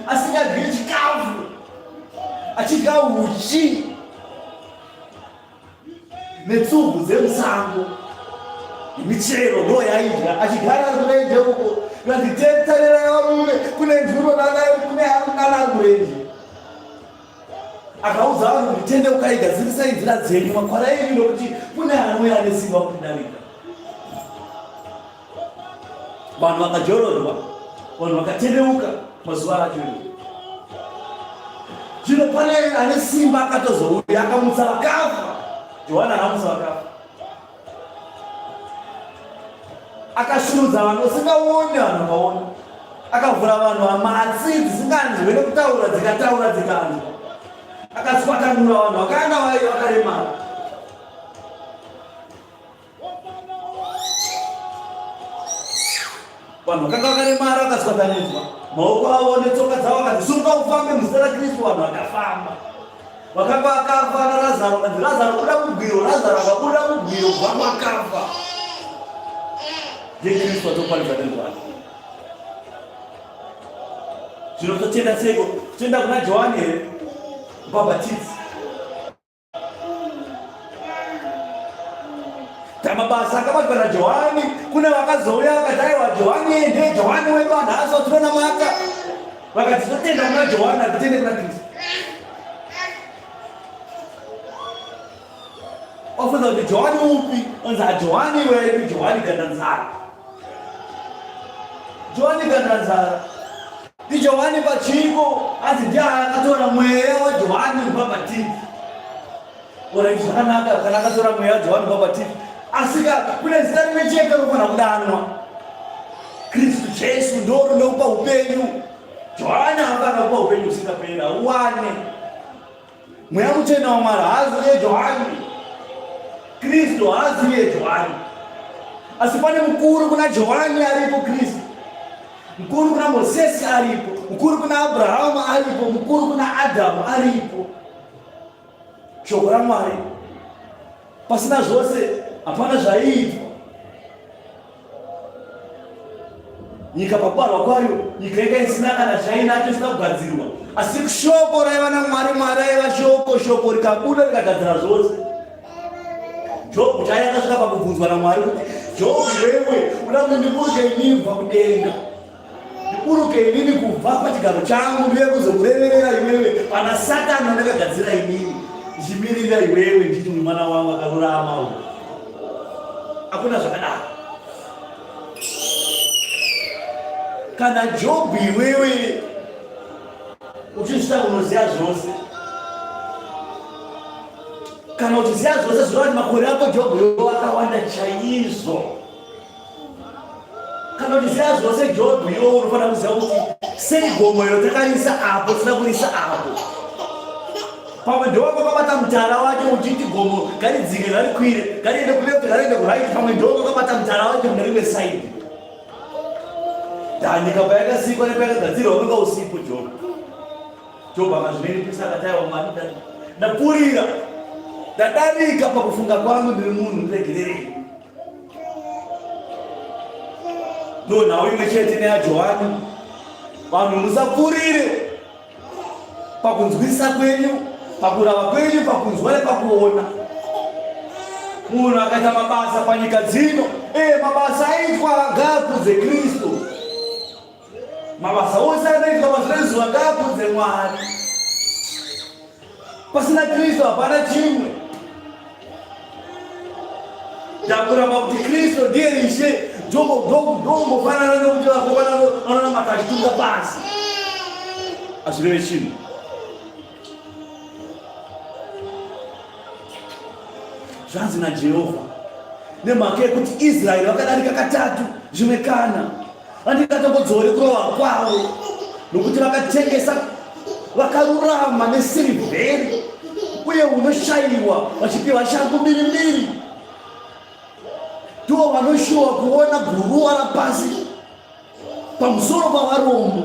asingadyi chikafu, achidya uchi netsubvu dzemusango michero ndo yaidya achigara ari kurenje uko kanzi tetarerai varume kune nzvimbo kune arunana ari kurenje akaudza vanhu kuti tendeukai gadzirisai nzira dzenyu makwara enyu nokuti kune anouya ane simba kutidarika Vanhu vakajorodwa, vanhu vakatendeuka mazuva acho iwo. Zvino pane ane simba akatozouya akamutsa vakafa. Johani akamutsa vakafa. Akashurudza vanhu vasingaoni, vanhu vakaona. Akavhura vanhu vamatsi dzisinganzwe nekutaura dzikataura dzikanzwa. Akatswakanura vanhu vakanga vakaremara. Vanhu vakanga vakaremara vakaswatanyidzwa maoko avo netsoka dzavo, vakati sumuka ufambe muzita raKristu. Vanhu vakafamba, vakanga vakafa naRazaro, kanzi Razaro buda mubwiro, Razaro akabuda mubwiro kubva kwakafa. Ndiye Kristu atoparidza nezvake. Zvino totenda seiko? Totenda kuna Johani here? Mubhabhatidzi. Mabasa akabatwa naJohani, kune vakazouya vakati aiwa Johani ndiye Johani wedu anhasi watinonamata. Vakati totenda kuna Johani hatitende kuna Kristu. Wafunza kuti Johani upi? Onzi aJohani wedu, Johani Gandanzara. Johani Gandanzara. NdiJohani pachiko, anzi ndiye akatora mweya waJohani Mubhabhatidzi. Orai zvakanaka kana akatora mweya waJohani Mubhabhatidzi. Asi ka kune zita rimwe chete rinofanira kudanwa. Kristu Jesu ndo rinokupa upenyu. Johani haafana kupa upenyu husingaperi, hauwane. Mweya Mutsvene waMwari haazive Johani. Kristu haazive Johani. Asi pane mukuru kuna Johani aripo Kristu. Mukuru kuna Mosesi aripo, mukuru kuna Abrahamu aripo, mukuru kuna Adhamu aripo. Shoko raMwari pasina zvose hapana zvaiitwa. Nyika pakubarwa kwayo, nyika yanga isina kana chainacho, isina kugadzirwa, asi shoko raiva naMwari, Mwari aiva shoko, shoko rikabuda rikagadzira zvose. Jobhu chaiye akasvika pakubvunzwa naMwari kuti, Jobhu wewe uda kuti ndiburuke inini kubva kudenga, ndiburuke inini kubva pachigaro changu ndiuye kuzokureverera iwewe pana Satani wandakagadzira inini, ndichimirira iwewe ndichiti uri mwana wangu akarurama uyu. Hakuna zvakadaro. Kana Jobhu iwewe uchizvita unoziva zvose kana uchiziva zvose zvinova kuti makore ako jobho yo akawanda chaizvo kana uchiziva zvose jobho yo unofanira kuziva kuti sei gomo iro takarisa apo tisina kurisa apo pamwe ndowako kabata mutara wacho uchiti gomo ngaridzike ngarikwire ngariende kuleft ngariende kuright pamwe ndowako kabata mutara wacho mune rimwe saidi dhanyika payakasikwa nepayakagadzirwa unonga usipo jobho Jobho akazvininipisa akati, Aiwa Mwari, ndapfuurira, ndadarika pakufunga kwangu, ndiri munhu, ndiregererei. Ndo nhau imwe chete neyaJohani. Vanhu musapfuurire pakunzwisisa kwenyu, pakurava kwenyu, pakunzwa nepakuona. Munhu akaita mabasa panyika dzino, ee mabasa aitwa ngaakudze Kristu. Mabasa ose anoitwa pazuva nezuva ngaakudze Mwari. Pasina Kristu hapana chimwe. Takuramba kuti Kristu ndiye Ishe ndombofanana nokuti vakomana vanonamata achitunga pasi. Hazvireve chinhu. Zvanzi naJehovha, nemhaka yekuti Israeri vakadarika katatu zvimwe kana Handingatombodzori kurova kwavo, nokuti vakatengesa vakarurama nesirivheri, uye unoshayiwa vachipiwa shangu mbiri mbiri. Ndivo vanoshuwa kuona guruwa rapasi pamusoro pavarombo,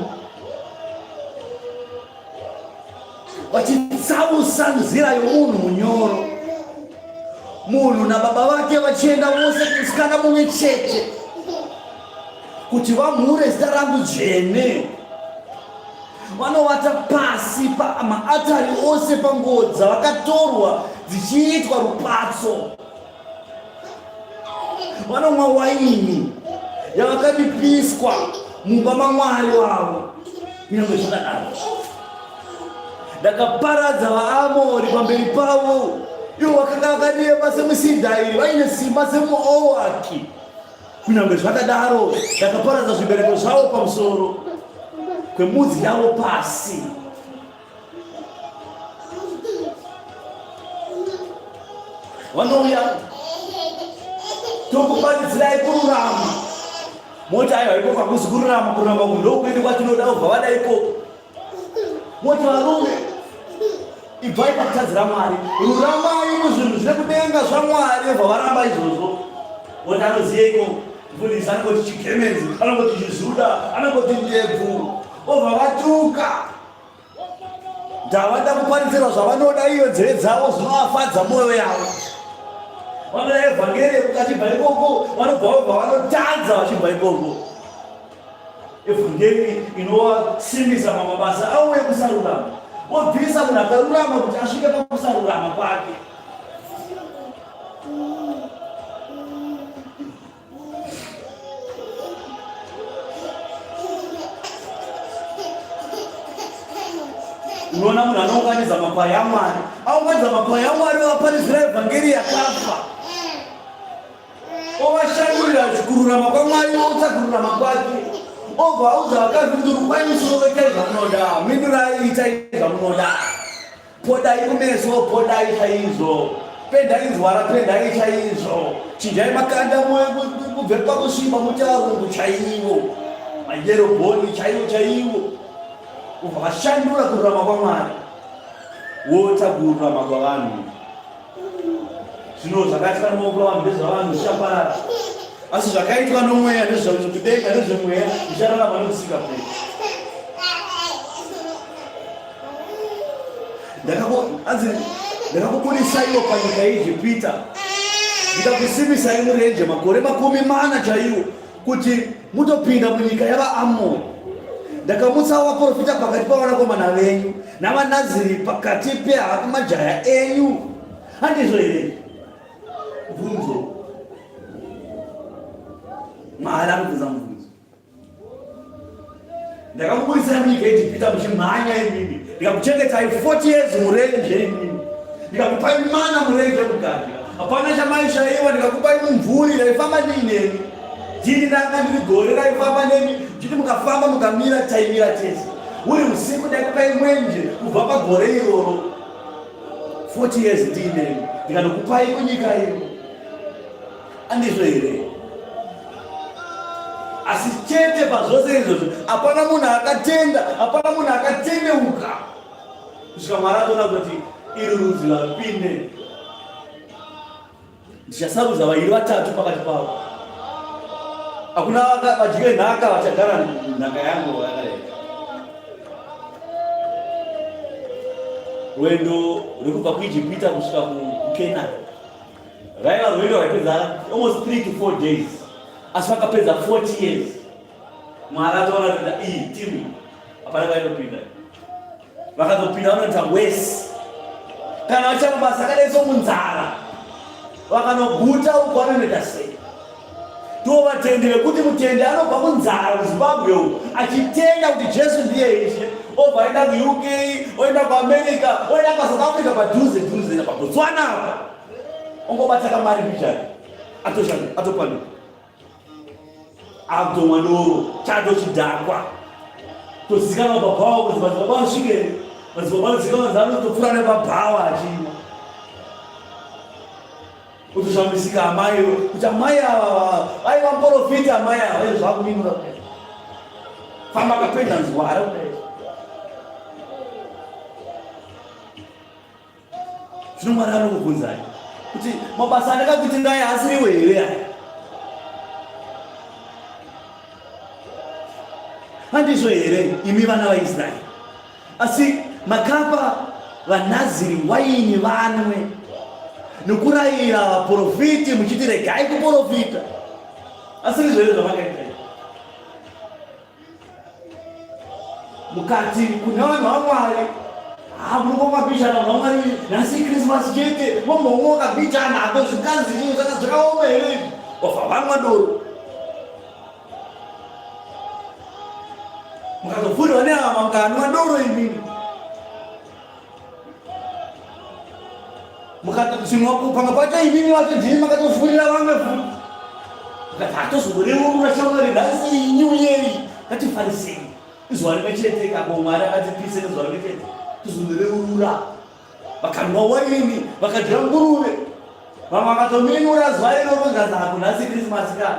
vachitsausa nzira yomunhu munyoro. Munhu nababa vake vachienda vose kumusikana mumwe chete kuti vamhure zita rangu dzvene. Vanovata pasi pamaatari ose panguo dzavakatorwa dzichiitwa rupatso. Vanomwa waini yavakadipiswa mumba maMwari wavo. Kunyange zvakadaro, ndakaparadza vaAmori pamberi pavo, ivo vakanga vakareba semusidhairi, vaine simba semuowaki. Kunyange zvakadaro, ndakaparadza zvibereko zvavo pamusoro kwemudzi yavo pasi. Vanouya tokuparidzirai kururama, moti aiwa ikoko hakuzi kururama, kururama uku ndokuende kwatinoda, ubva vada ikoko. Moti varume ibvai pakutadzira Mwari, ruramai muzvinhu zvekudenga zvaMwari, obva varamba izvozvo. Moti anoziyeiko mfundisi anongoti chigemenzi, anongoti chizuda, anongoti ndebvu, obva vatuka. Ndavada kuparidzirwa zvavanoda iyo nzeve dzavo zvinovafadza mwoyo yavo. Vanoda evhangeri yekuti achibva ikoko vanobva vobva vanotadza vachibva ikoko. Evhangeri inovasimbisa pamabasa avo ekusarurama, vobvisa munhu akarurama kuti asvike pakusarurama kwake. Unoona munhu anounganidza makwai aMwari, aunganidza makwai aMwari ovaparidzira evhangeri yakafa, ovashandurira kururama kwaMwari, outsa kururama kwake, obva audza vakadzi kuti rukwai musoro, itai zvamunoda, mindurai, itai zvamunoda, podai kumeso, podai chaizvo, pendai nzwara, pendai chaizvo, chinjai makanda kubve pakusviba muti varungu chaivo, mayero bhoni chaivo chaivo. Ubva vashandura kururama kwaMwari wota kururama kwavanhu. Zvino zvakaitwa nemaoko avanhu ndezvavanhu zvichaparara, asi zvakaitwa nomweya ndezvekudenga ndezvemweya zvichararama nokusingaperi. Ndakakubudisaiwo panyika yeIjipita ndikakusimbisai murenje makore 40 chaiwo kuti mutopinda munyika yavaAmori. Ndakamutsawo vaprofita pakati pavanakomana venyu navanaziri pakati pemajaya enyu. Handizvo here? Bvunzo. Mwari anobvunza mubvunzo. Ndakakubudisai munyika yeIjipita muchimhanya imimi, ndikakuchengetai 40 years murenje imimi, ndikakupai mana murenje mukadya, hapana chamaishaiwa, ndikakupai mumvuri ndaifamba ndiinemi. Ndini ndanga ndiri gore raifamba nemi, chiti mukafamba mukamira taimira tese. Uri usiku ndaikupai mwenje kubva pagore iroro. 40 years ndiinemi, ndikanokupai kunyika iyo. Andizvo here? Asi chete pazvose izvozvo hapana munhu akatenda, hapana munhu akatendeuka kusvika Mwari atoona kuti iri rudzi vapinde. Ndichasarudza vairi vatatu pakati pavo, hakuna vadye nhaka vachagara nhaka yangu yakadai. Rwendo rwekubva kuIjipita kusvika kuKenani raiva rwendo rwaipedza almost 3 to 4 days, asi vakapedza 40 years. Mwari atoona kuti iyi timu hapana vainopinda, vakatopinda vanoita wesi kana vacha mabasa akadai somunzara, vakanoguta uko vanonoita sei? Ndivo vatendi vekuti mutendi anobva kunzara kuZimbabwe uku achitenda kuti Jesu ndiye Ishe, obva aenda kuUK, oenda kuAmerica, oenda kuSouth Africa padhuze dhuze paBotswana apa, ongobata kamari mbichana, atoshanda, atopanduka, akutomwa doro, chatochidhakwa, tozikanwa pabhawa kuti madzibaba asvike, madzibaba anozikanwa nzi anotopfuura nepabhawa achimwa. Kutoshamisika amai kuti amai ava vaiva muporofita, amai ava izvo zvakuminura kudai, famba akapenda nzwara kudai. Zvino Mwari anokubvunzai kuti mabasa andakakuitirai haasiriwo here aya? Handizvo here imi vana vaIsraeri? Asi makapa vaNaziri waini vanwe, nokurayira vaprofiti muchiti, regai kuprofita. Asi ndizvo here zvamakaita? Mukati kune vanhu vaMwari, munongomwa bhichana vanhu vaMwari, nhasi iKrismasi chete, mombomwa kabhichana ako, zvikanzi chinhu zvakaoma here izvi? Wabva vanwa doro. Mukazopfurirwa nehama mukanwa doro imimi, mukatosimwa pamwe pacho imimi vacho ndimi makatofurira vamwe futi, mukati hatozomboreurura shamwari nhasi new year, ngatifarisei izuva rimwe chete kako Mwari akatipise nezuva rimwe chete tozoreurura. Vakanwa waini, vakadya nguruve, vamwe vakatominura zuva iroro zvikanzi nhasi Krismasi ka,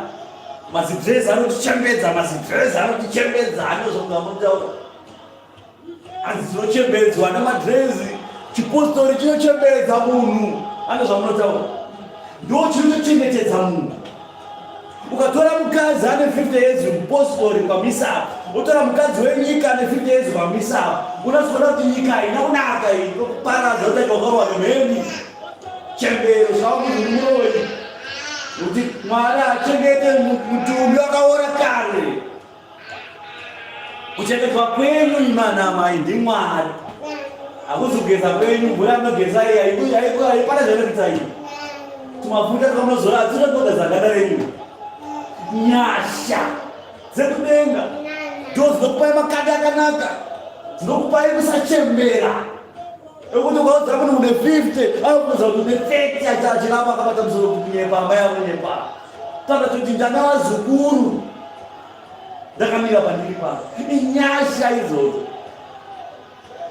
mazidrezi anotichembedza, mazidrezi anotichembedza, andozvongamotaura hanzi tinochembedzwa nemadrezi, chipostori chinochembedza munhu, ando zvamunotaura ndo chinotochengetedza munhu. Ukatora mukadzi ane 50 years mupostori ukamisa apa, wotora mukadzi wenyika ane 50 years ukamisa apa, unozoona kuti nyika haina kunaka iyi, inokuparadza, utaita wakarohwa nemheni, chembero zvava munhu muroyi, kuti Mwari achengete mutumbi wakaora kare. Kuchengetwa kwenyu imana amai ndiMwari, hakuzi kugeza kwenyu. Mvura yanogeza iyi haipana zvainokuita iyi, tumafuta twamunozora hadzina kunogeza ganda renyu. Nyasha dzekudenga ndo dzinokupai makanda akanaka. Dzinokupai kusachembera. Ekuti ukaudza munhu une 50 anokuudza kuti une 30 acha achiramba akabata musoro kunyepa amai anonyepa. Kana kuti ndana vazukuru ndakamira pandiri pano. Inyasha idzodzo.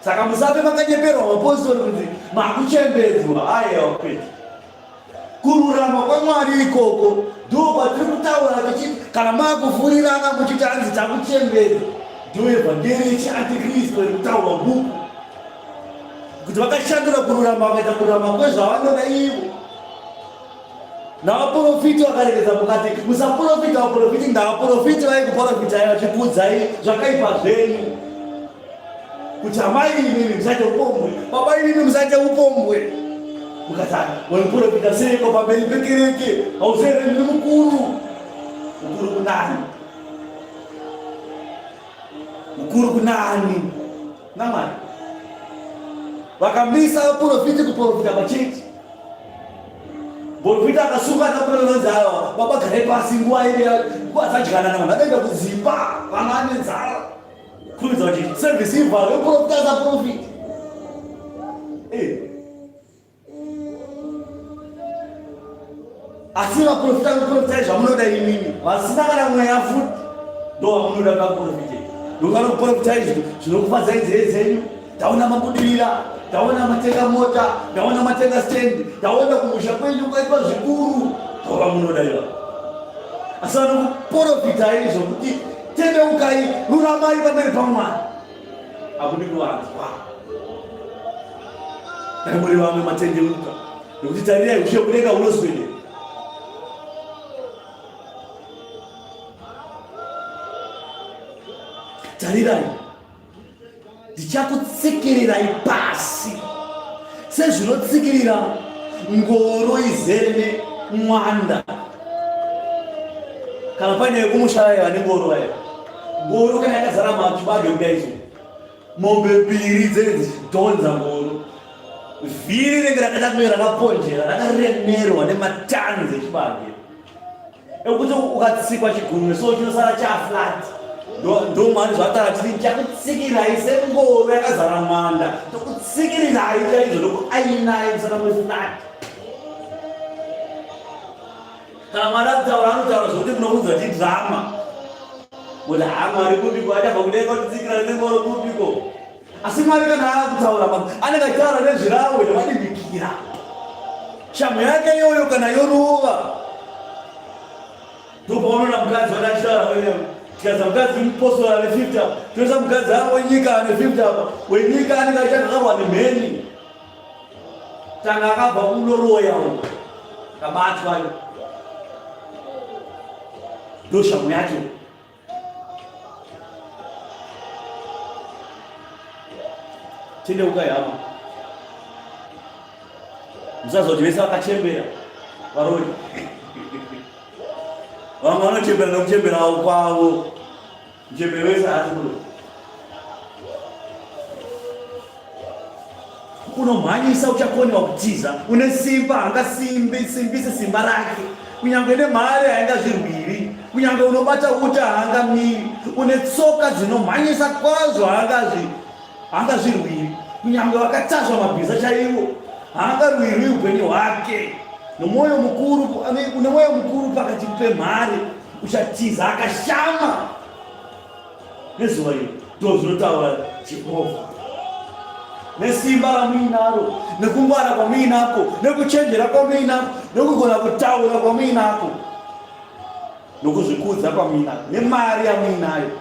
Saka musafe makanyeperwa mapostori kuti makuchembedzwa. Aiwa kwete. Kururama kwaMwari ikoko ndiko kwatiri kutaura tichiti kana makufurirana muchiti hanzi takuchembedza, ndiyo evhangeri yechiantikristu iri kutaurwa bhuku kuti vakashandura kururama vakaita kururama kwezvavanoda ivo navaprofiti vakaregedza mukati musaprofita vaprofiti ndavaprofiti vaikuprofitai vachikuudzai zvakaipa zvenyu kuti amai imimi musaite upombwe, baba imimi musaite upombwe. Mukati waiprofita seiko pamberi pekereke? Hausere ndiri mukuru. Mukuru kunani? Mukuru kunani? NaMwari. Vakamisa vaprofiti kuprofita pachechi. Profita akasunga nakunonzi awa baba garai pasi nguva iri nguva dzadyanana vanhu vakaenda kudzimba vana vane nzara. Kurumidza kuti service ivharwe profit asa profit. Eh. Asi vaprofita kuprofitai zvamunoda imimi vasina kana mweya futi ndo vamunoda vaprofite. Ndokana kuprofitai zvinokufadzai nzeve dzenyu. Taona mabudirira, taona matenga mota, taona matenga stand, taona kumusha kwenyu kwaitwa zvikuru. Ndo vamunoda ivavo. Asi vanokuprofitai zvokuti Tendeukai, ruramai pamberi paMwari. Hakudi kuvanzwa. Dai muri vamwe matendeuka, nekuti tarirai ushe kudenga hunoswedera. Tarirai, ndichakutsikirirai pasi sezvinotsikirira ngoro izere nemwanda kana paine vekumusha vaiva nengoro vaiva ngoro kana yakazara machibage kudai izvo mombe mbiri dzinenge dzichidhonza ngoro vhiri rinenge rakaita kunge rakaponjera rakaremerwa nematanzi echibage ekuti ukatsikwa chigunwe so chinosara chaflat ndomwari zvatara chiti ndichakutsikirai sengoro yakazara mwanda tokutsikirirai chaizvo ndokuainai musana mweflat kana mwari akutaura anotaura zvokuti munounza chidrama kuti ha mwari kupiko achabva kudenga kutitsikira nengoro kupiko Asi Mwari kana akutaura anenge achitaura nezvirahwe nevadimikira. Shamhu yake iyoyo kana yorova ndopaunoona mukadzi wati achitaura tikaisa mukadzi mupostora ane 50 apa toisa mukadzi ari wenyika ane 50 apa wenyika anenge achiakarwa nemheni tanga akabva kunoroya uko kabatwa ndoshamhu yacho Tendeukai hama, musazoti vese vakachembera varoyi. Vamwe vanochembera nekuchemberawo kwavo, muchembere wese haasi muroyi. Unomhanyisa uchakonewa kutiza, une simba haangasimbi simbisi simba rake, kunyange nemhare haingazvirwiri, kunyange unobata uta haangamiri, une tsoka dzinomhanyisa kwazvo haangazvi haangazvirwiri, kunyange vakatasva mabhiza chaivo haangarwirwi upenyu hwake. Nomwoyo mukuru une mwoyo mukuru pakati pemhare uchatiza akashama Nezuva iri ndozvinotaura Jehovha, nesimba ramuinaro, nekungwara kwamuinako, nekuchenjera kwamuinako, nekugona kutaura kwamuinako, nokuzvikudza kwamuinako, nemari yamuinayo,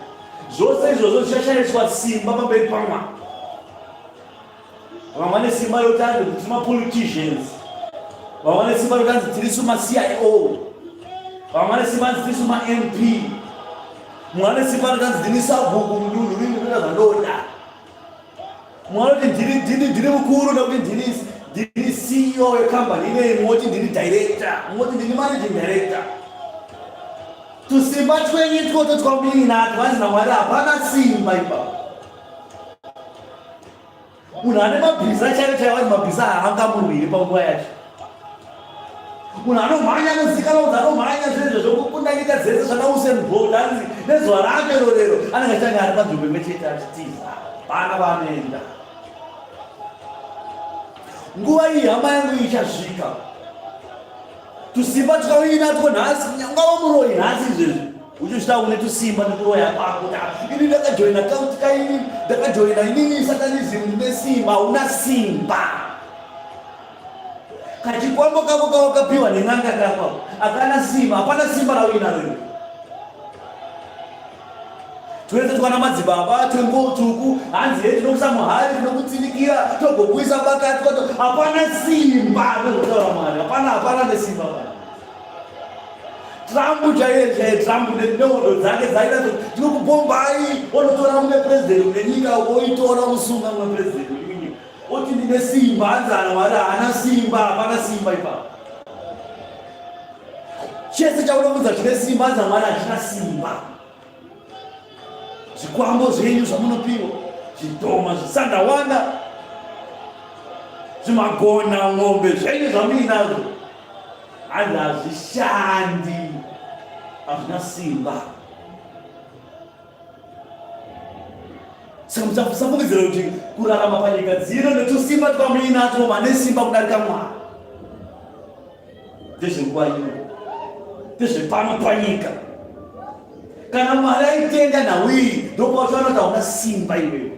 zvose izvozvo zvichashaiswa simba pamberi paMwari. Vamwe vane simba rekuti anzi tiri mapoliticians, vamwe vane simba rekuti anzi tirisu maCIO, vamwe vane simba anzi tirisu maMP, mumwe ane simba rekuti anzi ndini sabhuku mudunhu rino ndoita zvandoda, mumwe anoti ndini ndini ndini mukuru nekuti ndini ndini CEO yekambani ineyi, mumwe oti ndini director, mumwe oti ndini managing director. Tusimba twenyu itwoto twamuinatwo, hanzi naMwari hapana simba ipapo. Munhu ane mabhiza chaivo chaivo anzi mabhiza haangamurwiri panguva yacho. Munhu anomhanya anozikanwa kunzi anomhanya zvinezvo zvokukunda nyika dzese zvana Usain Bolt anzi nezuva rake rorero anenge achange ari panzvimbo imwe chete achitiza. Hapana kwaanoenda. Nguva iyi hama yangu ichasvika. Tusimba twauinatwo nhasi, ungava muroyi nhasi izvezvi uchizvita une tusimba nekuroya kwako. Ini ndakajoina kauti kaini, ndakajoina inini satanism, ndine simba. Hauna simba. Kachikwambo kako kawakapiwa nen'anga kako akana simba, hapana simba rauinaro iwe. Twese twana madzibaba twenguo tsvuku hanzi he tinokuisa muhari tinokutsinikira togokuisa pakati kwato hapana simba ndozvotaura Mwari hapana hapana nesimba pana Trump chaiye chaiye Trump nehondo dzake dzaita tinokubhombai onotora mumwe president une nyika oitora kusunga mumwe president wenyika oti ndine simba hanzi ana Mwari haana simba hapana simba ipapo Chese chaunoudza chine simba hanzi Mwari hachina simba. Zvikwambo zvenyu zvamunopiwa, zvidhoma, zvisandawanda, zvimagona ng'ombe zvenyu zvamuinazvo hanzi hazvishandi, hazvina simba. Saka musafungidzira kuti kurarama panyika dzino netusimba twamuinatwo vane simba kudarika Mwari. Ndezvenguva ino, ndezvepano panyika. Kana Mwari aitenga nhau iyi, ndopawachaona kuti hauna simba iwewe.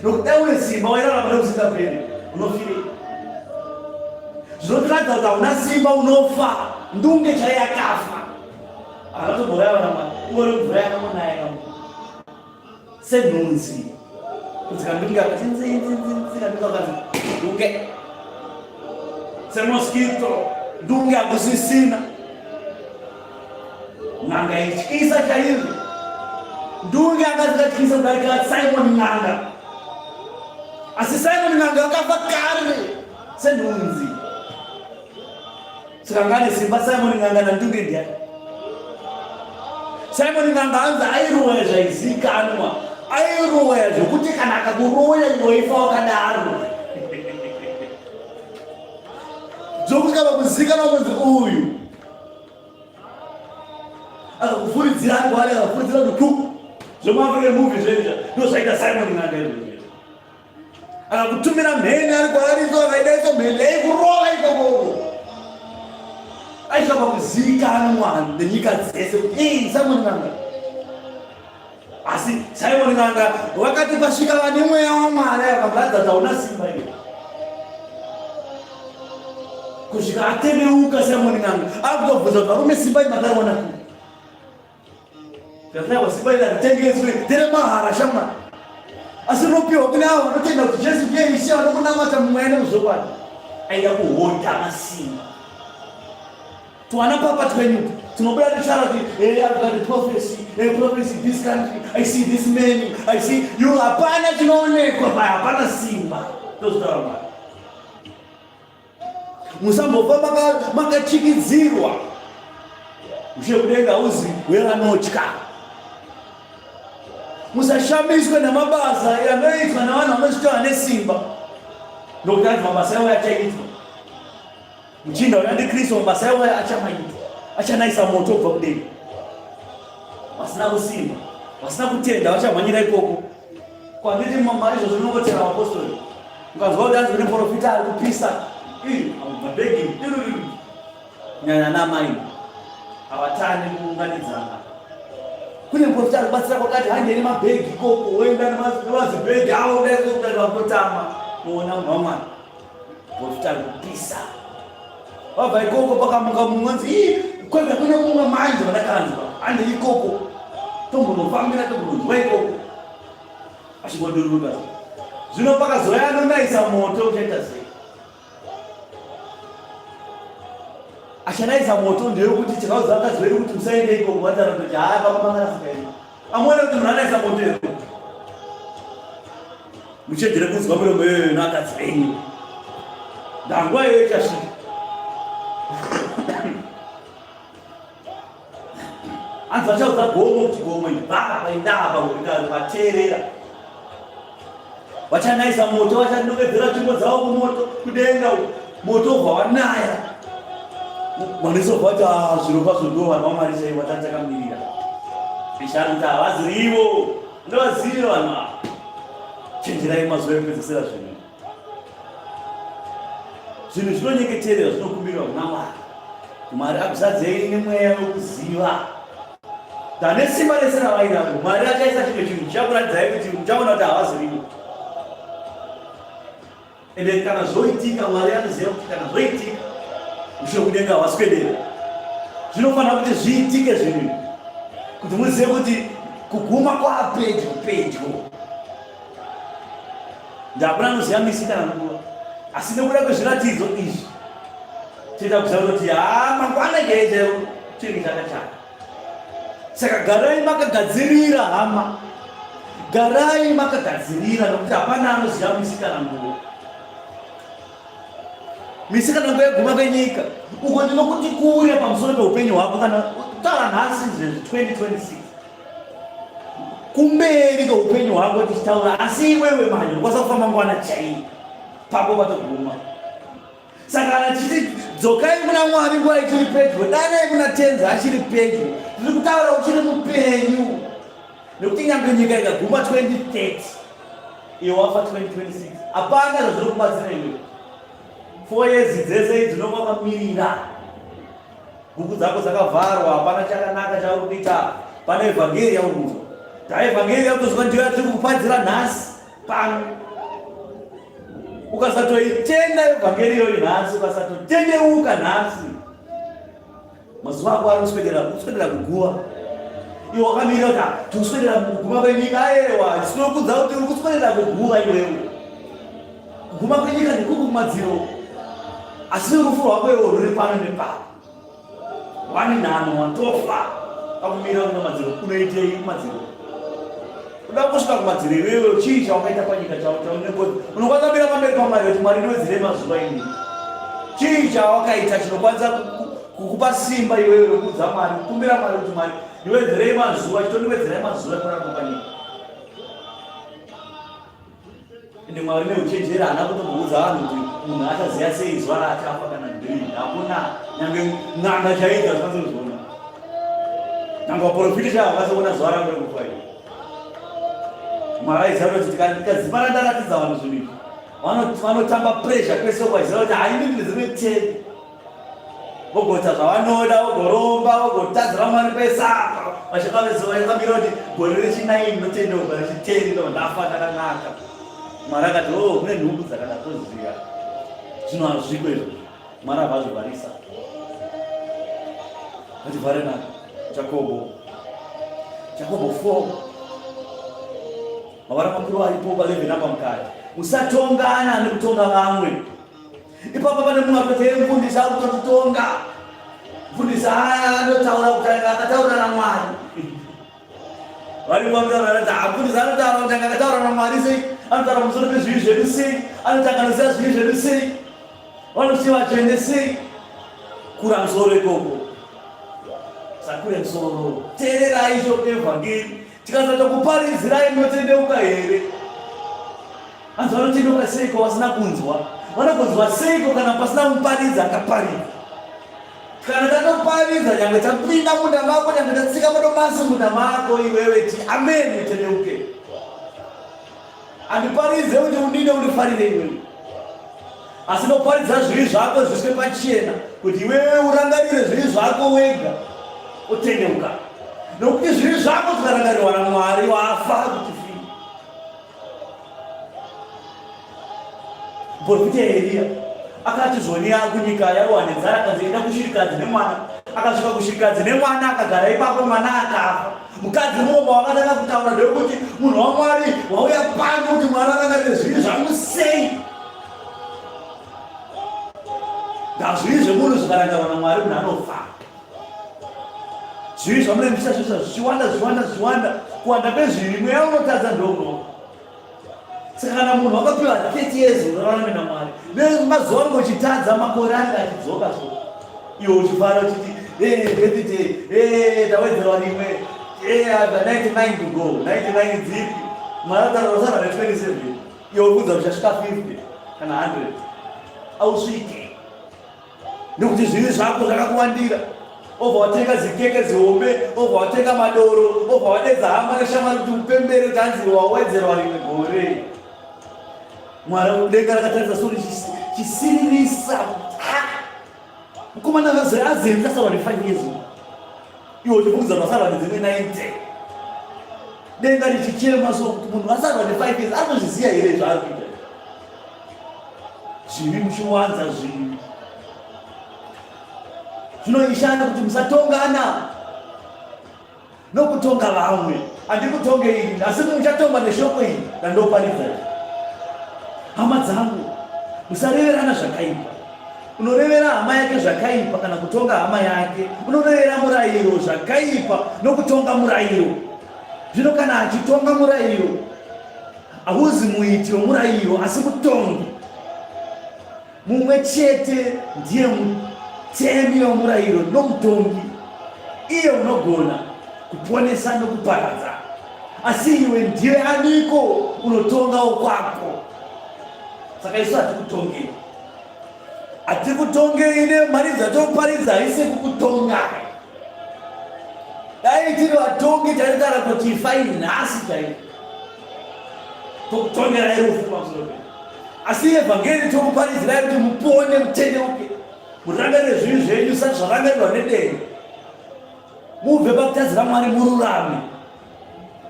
Nokuti dai une simba wairarama nekusingaperi, unofirei? Zvinotiratidza kuti hauna simba, unofa. Ndunge chaiye akafa. Akatombouraiwa naMwari, ungori mvura yakangonaya kamu. Senhunzi. Kunzi kandunge akati nzinzinzinzi kandunge akanzi ndunge. Semoskito ndunge hakusisina. N'anga ityisa chaizvo. Ndunge akazikatyisa kudarika Simon N'anga. Asi Simon N'anga akafa kare senhunzi. Saka anga ane simba Simon N'anga naNdunge ndiani? Simon N'anga anzi airoya zvaizikanwa. Airoya zvokuti kana akakuroya iwe waifa wakadaro. Zvokuti kana kuzikanwa kunzi uyu akakufuridzira ari kwaari akakufuridzira kuti ku zvemuAfrican movie zvezvi ndozvaita Simon N'anga izvozvo. Akakutumira mheni ari kwaari so akaida iso mheni yaikurova ikokoko. Aisvaka kuzivikanwa nenyika dzese kuti ii Simon N'anga. Asi Simon N'anga vakati pasvika vane mweya waMwari akamuratidza kuti hauna simba iwe. Kusvika atendeuka Simon N'anga akutobvunza kuti varume simba iri makariwana kupi? Ndakaiwa simba iri haritengeswe, nderemahara shamwari. Asi rinopiwa kune avo vanotenda kuti Jesu ndiye Ishe vanomunamata mumweya nemuzvokwadi. Aida kuhodha masimba. Twana papa twenyu tinobuda tichara kuti hey, I've got a prophecy, a prophecy this country, I see this man, I see you. Hapana chinoonekwa paya, hapana simba. Ndozvitaura Mwari. Musambofa makachikidzirwa. Ushe kudenga hauzi wevanotya. Musashamiswe namabasa anoitwa navanhu vanozviti vane simba, nokuti anzi mabasa iwayo achaitwa. Muchinda uyo andiKristu, mabasa iwayo achamaitwa, achanaisa moto kubva kudenga. Vasina kusimba, vasina kutenda vachamhanyira ikoko. Kwanditi mama izvozvo zvinongotera vapostori. Ukanzwa kuti anzi kune profita ari kupisa. Ii, mabhegi. Nyanya namai. Havatani kuunganidzana. Kune profita ari kubatsira kwakati handei nemabhegi ikoko woenda nemazibhegi avo kudai kudai vakotama. Kuona munhu waMwari. Profita ari kupisa. Vabva ikoko pakamuka mumwe nzi ii kwega kune mumwe manje vandakanzwa. Handei ikoko. Tombonofambira tombononzwa ikoko. Achingoduruka. Zvino pakazouya anonaisa moto uchaita sei? Achanaisa moto ndeyekuti tikaudza vakadzi vedu kuti musaende ikoko vataura kuti haa vakomana sikaini. Amuone kuti munhu anaisa moto here? Muchenjere kunzwa miromo iyoyo nevakadzi venyu. Ndanguva iyoyo ichasvika. Hanzi vachaudza gomo kuti gomo ibva apa enda apa vateerera. Vachanaisa moto, vachanongedzera tsvimbo dzavo kumoto kudenga uko. Moto ubva wanaya. Vanozobva vati ah, zviro kwazvo ndivo vanhu vaMwari chaivo vatanga takamirira. Ishe ari kuti havazirivo, ndovaziva vanhu ava. Chenjerai mazuva ekupedzesera zvinhu. Zvinhu zvinonyengeterera zvinokumbirwa kuna Mwari. Mwari akuzadzei nemweya wekuziva. Tane simba rese ravainaro. Mwari achaisa chimwe chinhu chichakuratidzai kuti muchaona kuti havazirimo. Ende kana zvoitika, Mwari anoziva kuti kana zvoitika, ushe kudenga hwaswedera. Zvinofanira kuti zviitike zvinhu kuti muzive kuti kuguma kwapedyo pedyo. Ndakuna anoziva misi kana nguva, asi nekuda kwezviratidzo izvi toita kuziva kuti haa mangwana chaiyo chaiyo chinenge chakachaka. Saka garai makagadzirira hama, garai makagadzirira nokuti hapana anoziva misi kana nguva. Misi kana nguva yeguma kwenyika uko ndinokuti kure pamusoro peupenyu hwako kana kutaura nhasi izvezvi 2026 kumberi kweupenyu hwako tichitaura, asi iwewe manje unokwanisa kufa mangwana chaiyo pako patoguma. Saka kana tichiti dzokai kuna Mwari nguva ichiri pedyo, danai kuna Tenzi achiri pedyo, tiri kutaura uchiri mupenyu, nekuti nyange nyika ikaguma 2030 iwe wafa 2026, hapana zvazviri kubatsira iwe. 4 years dzese idzi unonga wakamirira, huku dzako dzakavharwa, hapana chakanaka chauri kuita, pane evhangeri yauri kunzwa. Taevhangeri yakutozwa ndiyo yatiri kukupadzira nhasi pano. Ukasatoitenda evhangeri iyoyi nhasi, ukasatotendeuka nhasi, mazuva ako ari kuswedera kuswedera kuguva. Iwe wakamirira kuti ah, tikuswedera kuguma kwenyika. Ayewa, tinokudza kuti uri kuswedera kuguva iwewe. Kuguma kwenyika ndikuku kumadziro, asi rufu rwako iwe ruri pano nepano. Wani nhano watofa pakumira kuna madziro unoitei kumadziro? Uda kusvika kumadziro iwewe chii chawakaita panyika chaunokwanisa kumira pamberi paMwari kuti Mwari ndiwedzerei mazuva ini? Chii chawakaita chinokwanisa kukupa simba iwewe rekuudza Mwari, kukumbira Mwari kuti Mwari ndiwedzerei mazuva, chitondiwedzerai mazuva ekurarama panyika? Ende Mwari neuchenjeri haana kutomboudza vanhu kuti munhu achaziva sei zuva raachafa kana ndiri. Hakuna nyange n'anga chaidzo hazvikwanisi kuzviona. Nyange vaprofita chaivo havakwanisi kuona zuva rangu rekufa iri. Mwari aiziva kuti tikazipara ndaratidza vanhu zvinhu izvi vanotamba pressure kwese uko vachiziva kuti haini ndine dzimwe teni vogoita zvavanoda vogoromba vogotadzira Mwari pese apa vachivamira kuti gore rechinaini ndotendeuka rechiteni ndo ndafa ndakanaka. Mwari akati o oh, kune nhumbu dzakada toziva zvino hazviko izvo. Mwari abva azvivharisa ativhare na Jakobo, Jakobo 4 mavara makuru aripo pa11 apa mukati, musatongana nekutonga vamwe. Ipapo pane mumwe akati hey, mufundisi ari kutotitonga. Mufundisi aya anotaura kuti akataura naMwari. Vari vanotaura kuti ah, mufundisi anotaura kuti akataura naMwari sei? Anotaura pamusoro pezvivi zvedu sei? Anotanganisa zvivi zvedu sei? Vanoti vatsvene sei? Kura musoro ikoko. Sakure musoro. Teererai shoko evhangeri. Tikasatokuparidzirai munotendeuka here? Hanzi vanotendeuka seiko vasina kunzwa? Vanogonzwa seiko kana pasina muparidzi akaparidza? Kana tatoparidza nyangwe tapinda munda mako, nyangwe tatsika madomasi munda mako, iwewe ti amen utendeuke. Andiparidze kuti undide undifarire iwewe, asi ndoparidza zvivi zvako zviswe pachena kuti iwewe urangarire zvivi zvako wega utendeuka, nokuti zvivi zvako zvikarangarirwa naMwari wafa kuti fii. Muprofita Eriya akati zvoni kunyika yaiwa nenzara, akanzi enda kushirikadzi nemwana. Akasvika kushirikadzi nemwana, akagara ipapo, mwana akafa. Mukadzi mumwe wakatanga kutaura ndewekuti munhu waMwari wauya pano kuti Mwari arangarire zvivi zvangu sei? Ndazvivi zvemunhu zvikarangarwa naMwari munhu anofa. Zvivi zvamunenge muchiita zvichiwanda zvichiwanda zvichiwanda, kuwanda kwezvivi mweya unotadza ndounofa. Saka kana munhu wakapiwa 30 years urarame naMwari, nemazuva anenge uchitadza makore anenge achidzoka so iwe uchifara uchiti hey, birthday hey, tawedzerwa rimwe hey, 99 to go 99 dzipi? Mwari ataura usara ne 27 iwe ukuudza uchasvika 50 kana 100 ausvike nekuti zvivi zvako zvakakuwandira. Obva watenga zikeke zihombe, obva watenga madoro, obva wadedza hama neshamwari kuti upembere kuti hanzi wawedzerwa rimwe gore. Mwari denga rakatarisa so richisiririsa. Mukomana azembi asarwa ne5 years. Iwe uchifungidzira kuti asarwa nedzimwe 90. Denga richichema so kuti munhu asarwa ne5 years anozviziva here zvaari kuita? Zvivi muchiwanza zvivi. Zvino ishanda kuti musatongana. Nokutonga vamwe handikutonge ini, asi muchatongwa neshoko iri randoparidza iri. Hama dzangu, musareverana zvakaipa. Unorevera hama yake zvakaipa kana kutonga hama yake, unorevera murayiro zvakaipa nokutonga murayiro. Zvino kana achitonga murayiro, hauzi muiti womurayiro, asi mutongi. Mumwe chete ndiye mutemi womurayiro nomutongi, iye unogona kuponesa nokuparadza. Asi iwe ndiwe aniko unotonga wokwako? Saka isu hatikutongei, hatikutongei nemharidzo yatinoparidza haisi yekukutongai. Dai tiri vatongi taitaura kuti ifai nhasi chaiko, tokutongerai rufu pamusoro penyu. Asi evhangeri tokuparidzirai kuti mupone, mutendeuke, murangarire zvivi zvenyu sati zvarangarirwa nedenga, mubve pakutadzira Mwari mururame.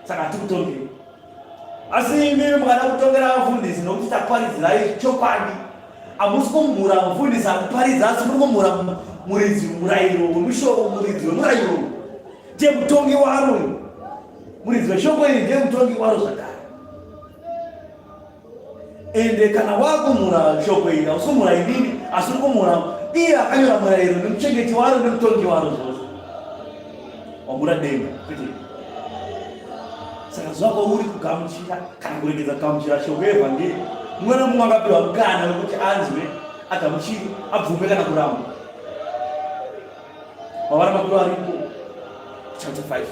Saka hatikutongei. Asi imi mukada kutongera vafundisi nokuti takuparidzirai chokwadi, hamusi kumhura mufundisi akuparidza, asi muri kumhura muridzi murayiro wemushoko, muridzi wemurayiro ndiye mutongi waro, muridzi weshoko iri ndiye mutongi waro zvakare. Ende kana wakumhura shoko iri hausi kumhura inini asi uri kumhura iye akanyora murayiro nemuchengeti waro nemutongi waro zvose. Wamhura denga kwete. Saka zuva kwauri kugamuchira kana kuregedza kugamuchira shoko yevhangeri, mumwe nemumwe akapiwa mukana wekuti anzwe, agamuchire, abvume kana kuramba. Mavara makuru aripo chapter 5.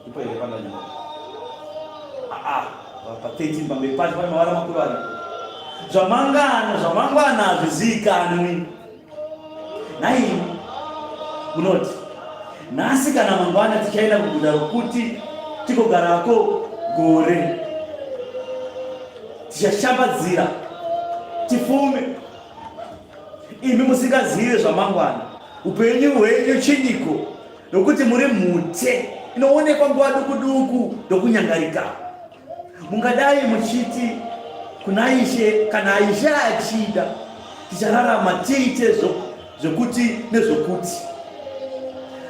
Ipo here pandanyora? Ah, pa 13 pamberi pacho pane mavara makuru aripo. Zvamangana zvamangwana hazviziikanwi. Nhaimi munoti nhasi kana mangwana tichaenda kuguta rokuti tigogarako gore tichashambadzira tifume imi musingazive zvamangwana upenyu hwenyu chinyiko nokuti muri mhute inoonekwa nguva duku duku ndokunyangarika mungadai muchiti kuna ishe kana ishe achida tichararama tiite zvokuti nezvokuti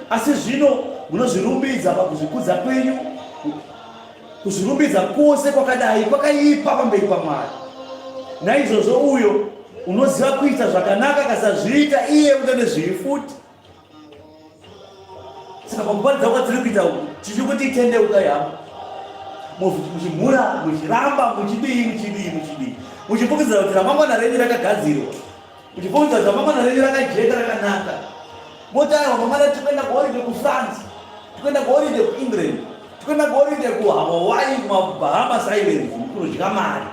asi zvino munozvirumbidza pakuzvikudza kwenyu Kuzvirumbidza kwose kwakadai kwakaipa pamberi paMwari. Naizvozvo uyo unoziva kuita zvakanaka akasazviita iye utane zvivi futi. Saka pakuparidza kwatiri kuita uku tichiri kuti tendeukai hama, muchimhura, muchiramba, muchidii, muchidii, muchidii, muchifungidzira kuti ramangwana renyu rakagadzirwa. Muchifungidzira kuti ramangwana renyu rakajeka rakanaka. Moti aiwa mangwana tikuenda kuholiday kuFrance, tikuenda kuholiday kuEngland, tikuenda kuholiday kuHawaii, kumaBahamas Islands, kunodya mari.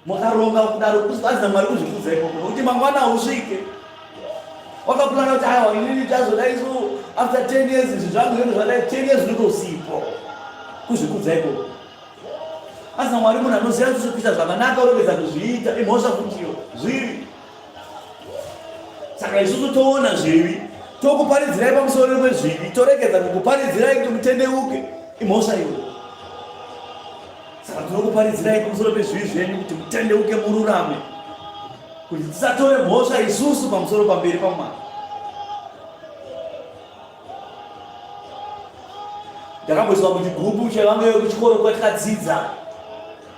Makaronga kudaro kusikanzi naMwari kuzvikudza ikoko nokuti mangwana hausvike. Wakapulana kuti aiwa inini chazodai so after 10 years izvi zvangu zvinenge zvadai 10 years unenge usipo. Kuzvikudza ikoko. Asi Mwari munhu anoziva kuti kuita zvakanaka uregedza kuzviita imhosva futiyo zvivi. Saka isusu toona zvivi tokuparidzirai pamusoro pezvivi toregedza kukuparidzirai kuti mutendeuke imhosva iyo. Saka tinokuparidzirai pamusoro pezvivi zvenyu kuti mutendeuke mururame kuti tisatore mhosva isusu pamusoro pamberi paMwari. Ndakamboiswa muchigubu chevange vekuchikoro kwatikadzidza,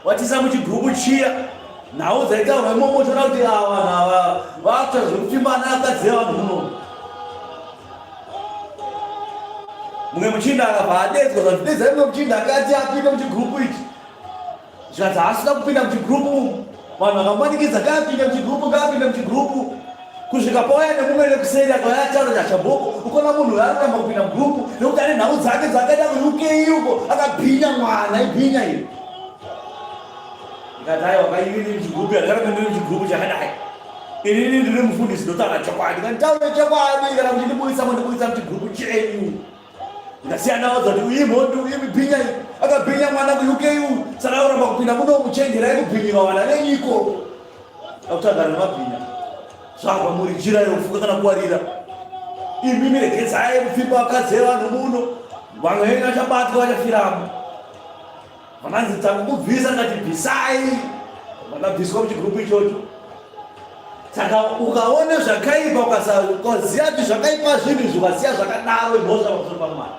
watisa muchigubu chiya, nhau dzaitaurwa imomo toona kuti ava vanhu ava vakuita zvekupfimbana akadzi evanhu muno. Mumwe muchinda akabva adedzwa zvanzi dedzai mumwe muchinda akati apinde muchigubu ichi. Zvikanzi haasina kupinda muchigrupu umu. Vanhu vakamanikidza ngaapinde muchigrupu ngaapinde muchigrupu kusvika pauya nemumwe nekuseri akauya ataura kuti achaboko ukona munhu uyo arikuramba kupinda mugrupu nekuti ane nhau dzake dzakaenda kuUK uko akabhinya mwana ibhinya iyo. Ndikati aiwa kainini muchigrupu yandikaramba ndiri muchigrupu chakadai. Inini ndiri mufundisi ndotaura chokwadi. Ndikati chokwadi kana muchindiburitsa mondiburitsa muchigrupu chenyu. Ndikasiyana nawo dzati uyu imhondi uyu ibhinya iyi. Akabhinya mwana kuUK uyu, saka akuramba kupinda muno muchenjerai kubhinyirwa vana venyu ikoko. Akutangana nemabhinya. Zvabva muri jira yokufuka kana kuwarira. Imi miregedzai kupfimba vakadzi vevanhu muno. Vamwe venyu vachabatwa vachafiramo. Vakanzi takukubvisa ndikati bvisai. Vakabviswa muchigrupu ichocho. Saka ukaona zvakaipa ukaziva kuti zvakaipa zvinhu izvi ukasiya zvakadaro imhosva pamusoro paMwari.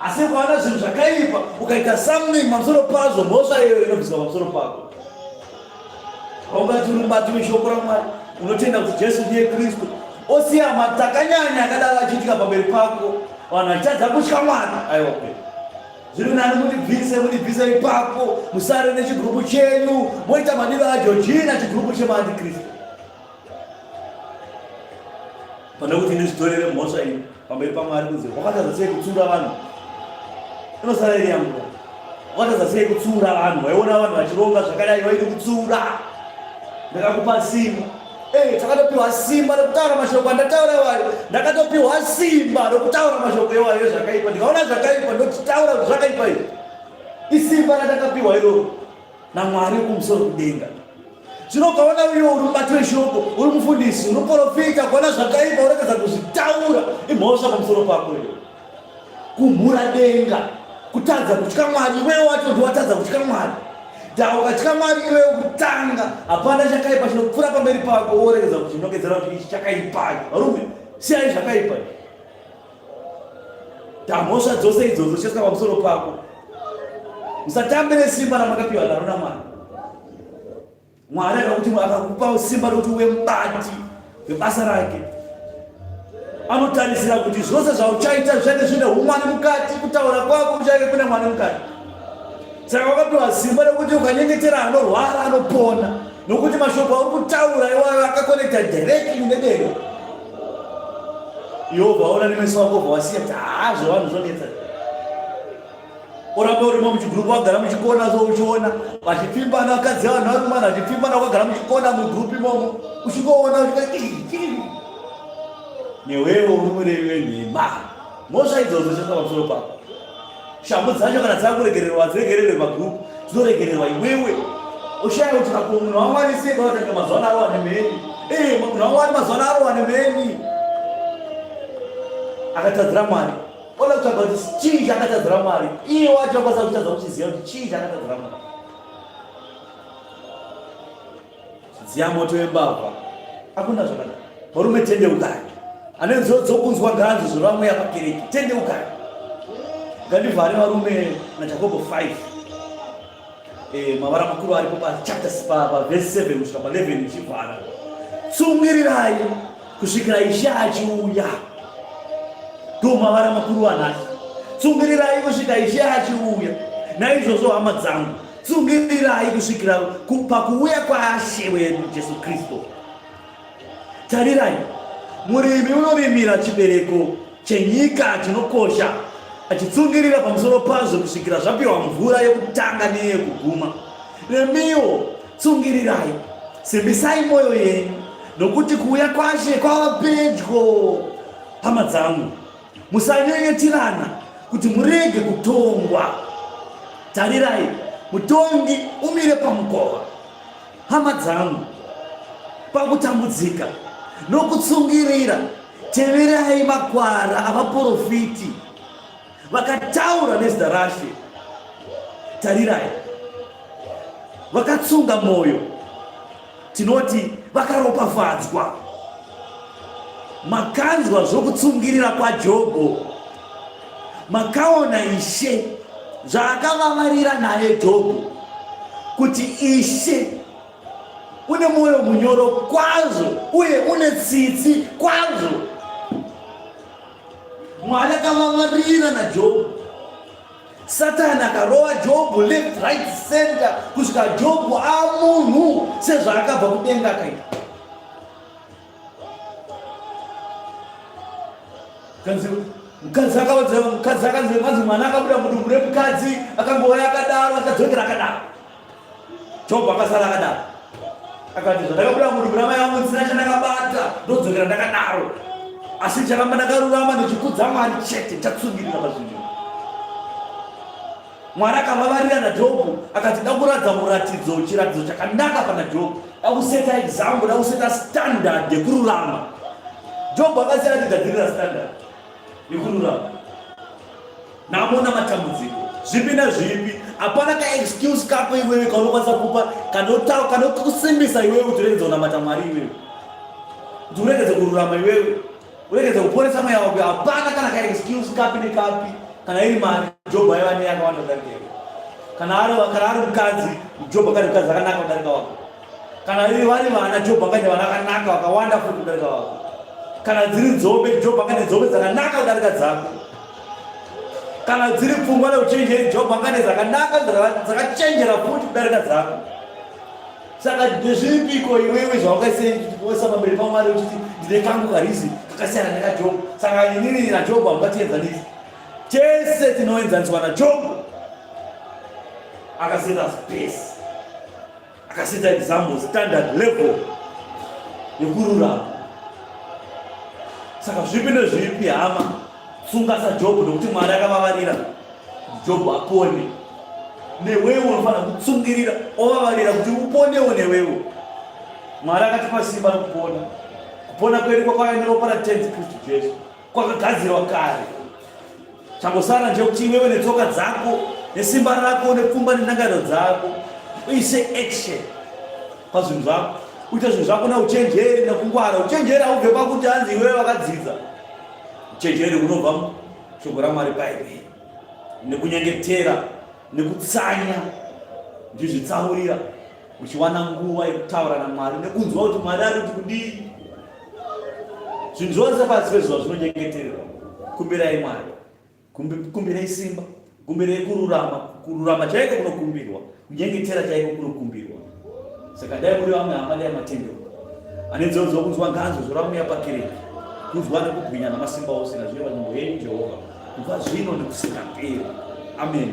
Asi ukaona zvinhu zvakaipa ukaita something pamusoro pazvo mhosva iyoyo inobviswa pamusoro pako. Haungati uri mubati weshoko raMwari unotenda kuti Jesu ndiye Kristu osiya matakanyanya akadaro achiitika pamberi pako vanhu vachitadza kutya Mwari. Aiwa kwete. Zviri nani mundibvise mundibvise ipapo musare nechigurupu chenyu moita madiro aJorgina chigurupu chemaantikristu pane kuti ndizvitorere mhosva iyi pamberi paMwari kunzi wakatadza sei kutsiura vanhu inosara iri yangu wakatadza sei kutsiura vanhu waiona vanhu vachironga zvakadai waidi kutsiura ndakakupa simba Hey, eh, takatopiwa simba rekutaura mashoko andataura iwayo ndakatopiwa simba rekutaura mashoko iwayo zvakaipa ndikaona zvakaipa ndochitaura kuti zvakaipa izvi isimba ratakapiwa iroro namwari kumusoro kudenga zvino ukaona uyo uri mubati weshoko uri mufundisi uri muprofita kuona zvakaipa uregedza kuzvitaura imhosva pamusoro pako iyo Kumhura denga, kutadza kutya Mwari. Iwewe wacho ndiwatadza kutya Mwari. Da ukatya Mwari iwewe kutanga, hapana chakaipa chinopfuura pamberi pako woregedza kuchinongedzera kuti ichi chakaipa. Varume, siyai zvakaipa. Da mhosva dzose idzodzo chiiswa pamusoro pako. Musatambe nesimba ramakapiwa naro naMwari. Mwari akakuti akakupa simba rokuti uve mubati webasa rake. Anotarisira kuti zvose zvauchaita zvichange zvine umwari mukati, kutaura kwako kuchange kune Mwari mukati. Saka wakapiwa simba rekuti ukanyengetera anorwara anopona, nokuti mashoko auri kutaura iwayo akakonekta directly nedenga. Iwe ubva waona nemeso ako ubva wasiya kuti haa zvevanhu zvonetsa. Uramba urimo muchigroup wagara muchikona so uchiona vachipfimbana vakadzi vanhu varumana vachipfimbana wakagara muchikona mugroup imomo uchingoona newewo uri murevi wenhema mhosva idzodzo chasvika pamusoro pako shamhu dzacho kana dzakuregererwa hadziregererwe pagroup dzinoregererwa iwewe ushaya kuti kako munhu wamwari sei kwavatanga mazuva ano arowa nemheni ee munhu wamwari mazuva ano arowa nemheni akatadzira mwari Oda kutsvaga kuti chii chakatadzira Mwari. Iye wacho akwanisa kutadza kuchiziva kuti chii chakatadzira Mwari. Dziya moto wembavha. Hakuna zvakadaro. Varume tendeukai. Ane nzeve dzokunzwa ngaanzwe zvoreva mweya pakereke. Tendeukai. Ngandivhare varume naJakobo 5. Eh, mavara makuru aripo pachapter pavhesi 7 kusvika pa11 ichivhara. Tsungirirai kusvikira Ishe achiuya. Ndo mavara makuru anhasi. Tsungirirai kusvika Ishe achiuya. Naizvozvo hama dzangu, tsungirirai kusvikira pakuuya kwaShe wedu Jesu Kristu. Tarirai, murimi unorimira chibereko chenyika chinokosha achitsungirira pamusoro pazvo kusvikira zvapiwa mvura yekutanga neyekuguma. Nemiwo tsungirirai, simbisai mwoyo yenyu, nokuti kuuya kwaShe kwava pedyo. Hama dzangu, musanyenyetirana kuti murege kutongwa. Tarirai, mutongi umire pamukova. Hama dzangu, pakutambudzika nokutsungirira, teverai makwara avaporofiti vakataura nezita raShe. Tarirai, vakatsunga mwoyo, tinoti vakaropafadzwa. Makanzwa zvokutsungirira kwaJobho, makaona Ishe zvaakavavarira naye Jobho, kuti Ishe une mwoyo munyoro kwazvo uye une tsitsi kwazvo. Mwari akavavarira naJobho. Satani akarova Jobho left right center kusvika Jobho amunhu sezvaakabva kudenga akaita. Mukadzi akaudza mukadzi akanzi manzi mwana akabuda mudumbu remukadzi akangouya akadaro akadzokera akadaro. Jobho akasara akadaro. Akati zvandakabuda mudumbu ramai vangu ndisina chandakabata ndodzokera ndakadaro. Asi ndicharamba ndakarurama ndichikudza Mwari chete ndichatsungirira pazvinhu. Mwari akavavarira naJobho akati da kuratidza muratidzo chiratidzo chakanaka pana Jobho, da kuseta example, da kuseta standard yekururama. Jobho akasiya atigadzirira standard yekururama. Nhamo namatambudziko zvipi nezvipi, hapana kaexcuse kako iwewe kaunokwanisa kupa kanokusimbisa iwewe kuti uregedze kunamata Mwari iwewe, kuti uregedze kururama iwewe. Uregedze kuporesa mweya wako. Hapana kana ka excuse kapi nekapi. Kana iri mari, Job aiva neye akawanda kudarika iwe. Kana ari kana ari mukadzi, Job akati mukadzi akanaka kudarika wako. Kana iri vari vana, Job akaita vana akanaka vakawanda futi kudarika wako. Kana dziri nzombe, Job akaita nzombe dzakanaka kudarika dzako. Kana dziri pfungwa neuchenjeri, Job akaita dzakanaka dzakachenjera futi kudarika dzako. Saka ndezvipiko iwewe zvawakaisa pamberi paMwari uchiti ndine kangu karizi kakasiyana nekaJob. Saka inini naJob hamungatienzanisi. Tese tinoenzaniswa naJob. Akaseta space. Akaseta example standard level yekururama. Saka zvipi nezvipi hama tsunga saJob nokuti Mwari akavavarira. Jobho apone. Newewo unofanira kutsungirira ovavarira kuti uponewo newewo. Mwari akatipa simba rokupona. Kupona kwedu kwakauya neropa raTenzi Kristu Jesu. Kwakagadzirwa kare. Changosara ndechekuti iwewe netsoka dzako, nesimba rako, nepfungwa nendangariro dzako uise action pazvinhu zvako. Uite zvinhu zvako neuchenjeri nekungwara. Uchenjeri haubve pakuti hanzi iwewe wakadzidza. Uchenjeri hunobva Shoko raMwari Bhaibheri nekunyengetera nekutsanya ndizvitsaurira uchiwana nguva yekutaura naMwari nekunzwa kuti Mwari ari kuti kudii. Zvinhu zvose pasi pezuva zvinonyengetererwa. Kumbirai Mwari, kumbirai simba, kumbirai kururama. Kururama chaiko kunokumbirwa, kunyengetera chaiko kunokumbirwa. Saka dai muri vamwe hama dai matendeuka. Ane nzeve dzokunzwa ngaanzwe zvoramuya pakereke. Kunzwa nekubwinya namasimba ose ngazvive panzvimbo yenyu Jehovha kubva zvino nekusingaperi. Amen.